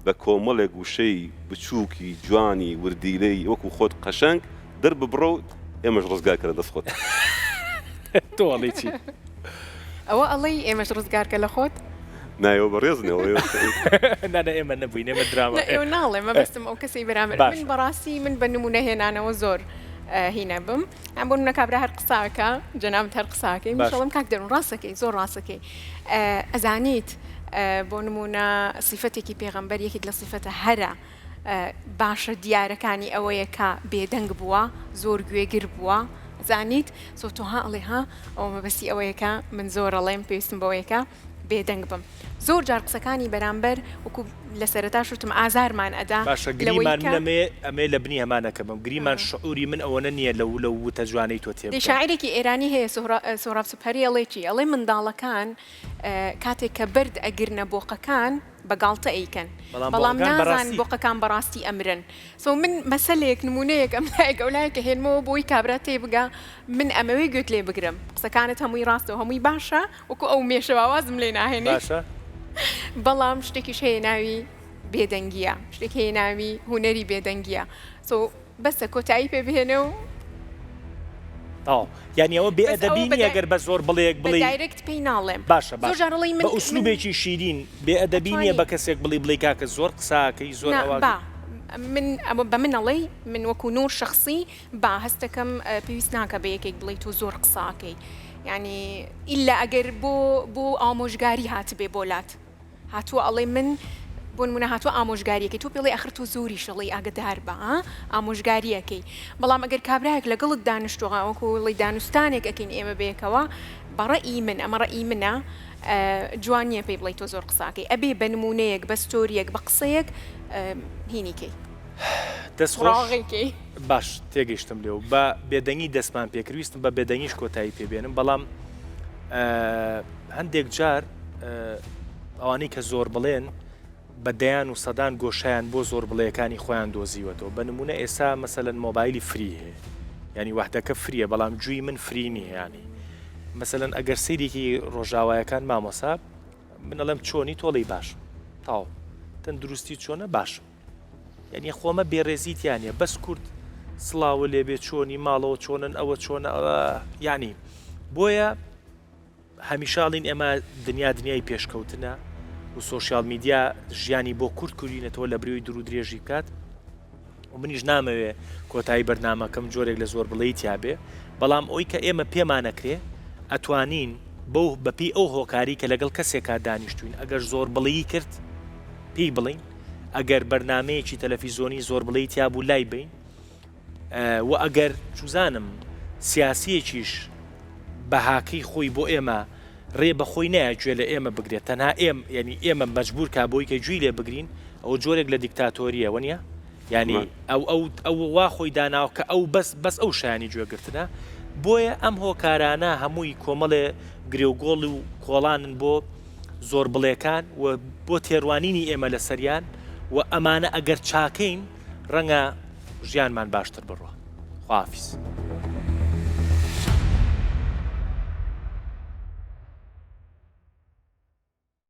بە کۆمەڵێک وشەی بچووکی جوانی وردیلەی وەکوو خۆت قەشەنگ دەرببڕە و ئێمەش ڕزگار کە لە دەست خۆت.
تۆ ئەڵێی چی؟
ئەوە ئەڵێی ئێمەش ڕزگار کە لە خۆت؟
نا ئێوە بەڕێزن ئەوە ئێوە.
نا نا ئێمە نەبووین ئێمە دراما.
نا ئێوە ناڵێم مەبەستم ئەو کەسەی بەرامبەر.
باشە.
من بەڕاستی من بە نموونە هێنانەوە زۆر هینە بم. ئەم بۆ نمونە کابرا هەر قسە ئەکا جەنابت هەر قسە ئەکەی منیش ئەڵێم کاک دەروون ڕاست ئەکەی زۆر ڕاست ئەکەی ئەزانیت بۆ نمونە سیفەتێکی پێغەمبەر یەکێک لە سیفەتە هەرە باشە دیارەکانی ئەوەیە کە بێدەنگ بووە زۆر گوێگر بووە زانیت سۆ تۆ ها ئەڵێ ها ئەوە مەبەستی ئەوەیە کە من زۆر ئەڵێم پێویستم بەوەیە کە بێدەنگ بم زۆر جار قسەکانی بەرامبەر وەکو لە سەرەتاش وتم ئازارمان ئەدا
باشە
لەوەی
گریمان
کە
من ئەمەیە ئەمەیە لە بنی هەمانەکە بم گریمان شعوری من ئەوەنە نییە لەو لەو وتە جوانەی تۆ
دەی
تێبگەم.
شاعیرێکی ئێرانی هەیە سوهرا سوهراب سوپهری ئەڵێ چی ئەڵێ منداڵەکان کاتێک کە بەرد ئەگرنە بۆقەکان. بە گاڵتە ئەیکەن بەڵام نازان بۆقەکان بەڕاستی ئەمرن so من مەسەلەیەک نمونەیەک ئەم لایەک ئەو لایەک ئەهێنمەوە بۆی کابرا تێبگا من ئەمەوێ گوێت لێ بگرم قسەکانت هەمووی ڕاستە و هەمووی باشە وەکو ئەو مێشە وا وازم لێ ناهێنی
باشە.
بەڵام شتێکیش هەیە ناوی بێدەنگیە شتێک هەیە ناوی هونەری بێدەنگیە so بەسە کۆتایی پێ بهێنە و.
تەواو یانی ئەوە بێ ئەدەبی نییە گەر بە زۆر بڵێیەک بڵێی.
بە direct پێی ناڵێم.
باشە باشە بە ئوسلوبێکی شیرین بێ ئەدەبی نییە بە کەسێک بڵێی بڵێی کاکە زۆر قسە ئەکەی زۆر ئەوە.
نا با من ئەوە بە من ئەڵێی من وەکو نور شەخسی با هەستەکەم پێویست ناکا بە یەکێک بڵێی تۆ زۆر قسە ئەکەی یانی ئیلا ئەگەر بۆ بۆ ئامۆژگاری هاتبێ بۆ لات. هاتووە ئەڵێ من بۆ نمونە هاتووە ئامۆژگاریەکەی تۆ پێڵێ ئەخر تۆ زۆریش ئەڵێی ئاگەدار بە ها ئامۆژگاریەکەی بەڵام ئەگەر کابرایەک لەگەڵت دانیشتووە وەکو ڵی دانوستانێک ئەکەین ئێمە بەیەکەوە بە ڕەئی من ئەمە ڕەئی منە جوان نییە پێی بڵێی تۆ زۆر قساکەی ئەبێ بە نمونەیەک بە ستۆریەک بە قسەیەک هینی کەی
دەست خۆش
ڕاغەی کەی.
باش تێگەیشتم لێو بە بێدەنگی دەستمان پێکرد ویستم بە بێدەنگیش کۆتایی پێ بێنم بەڵام هەندێک جار ئەوانەی کە زۆر بڵێن بە دەیان و سەدان گۆشەیان بۆ زۆر بڵێیەکانی خۆیان دۆزیوەتەوە بە نمونە ئێستا مەسەلەن مۆبایلی free هەیە یانی وەحدەکە free یە بەڵام گوێی من free نییە یانی مەسەلەن ئەگەر سەیرێکی ڕۆژاوایەکان مامۆسا من ئەڵێم چۆنی تۆڵی باشم تاو تەندروستی چۆنە باشم یعنی خۆمە بێڕێزی تیانە بەس کورد سڵاوە لێبێ چۆنی ماڵەوە چۆنن ئەوە چۆنە یعنی بۆیە هەمیشە ئەڵین ئێمە دنیا دنیای پێشکەوتنە و social media ژیانی بۆ کورت کردوینەتەوە لە بریوی دوور و درێژی بکات و منیش نامەوێ کۆتایی بەرنامەکەم جۆرێک لە زۆر بڵێی تیابێ بەڵام ئەوی کە ئێمە پێمانەکرێ ئەتوانین بەو بەپی ئەو هۆکاری کە لەگەڵ کەسێکا دانیشتوین ئەگەر زۆر بڵێی کرد پێی بڵین ئەگەر بەرنمەیەکی تەلەفیزۆنی زۆر بڵێی تیا بوو لای بین وە ئەگەر چوزانم سیاسیەکیش بەهاکەی خۆی بۆ ئێمە ڕێ بە خۆی نایە گوێ لە ئێمە بگرێت تەنها ئێم یعنی ئێمە مەجبور کا بۆی کە گوێی لێ بگرین ئەوە جۆرێک لە دیکتاتۆریە وەنیە یعنی ئەو ئەو ئەو وا خۆی داناوە کە ئەو بەس بەس ئەو شایانی گوێگرتنە بۆیە ئەم هۆکارانە هەمووی کۆمەڵێ گرێوگۆڵ و کۆڵانن بۆ زۆربڵێکان و بۆ تێڕوانینی ئێمە لەسەریان و ئەمانە ئەگەر چاکەین ڕەنگە ژیانمان باشتر بڕوا. خواحافیز.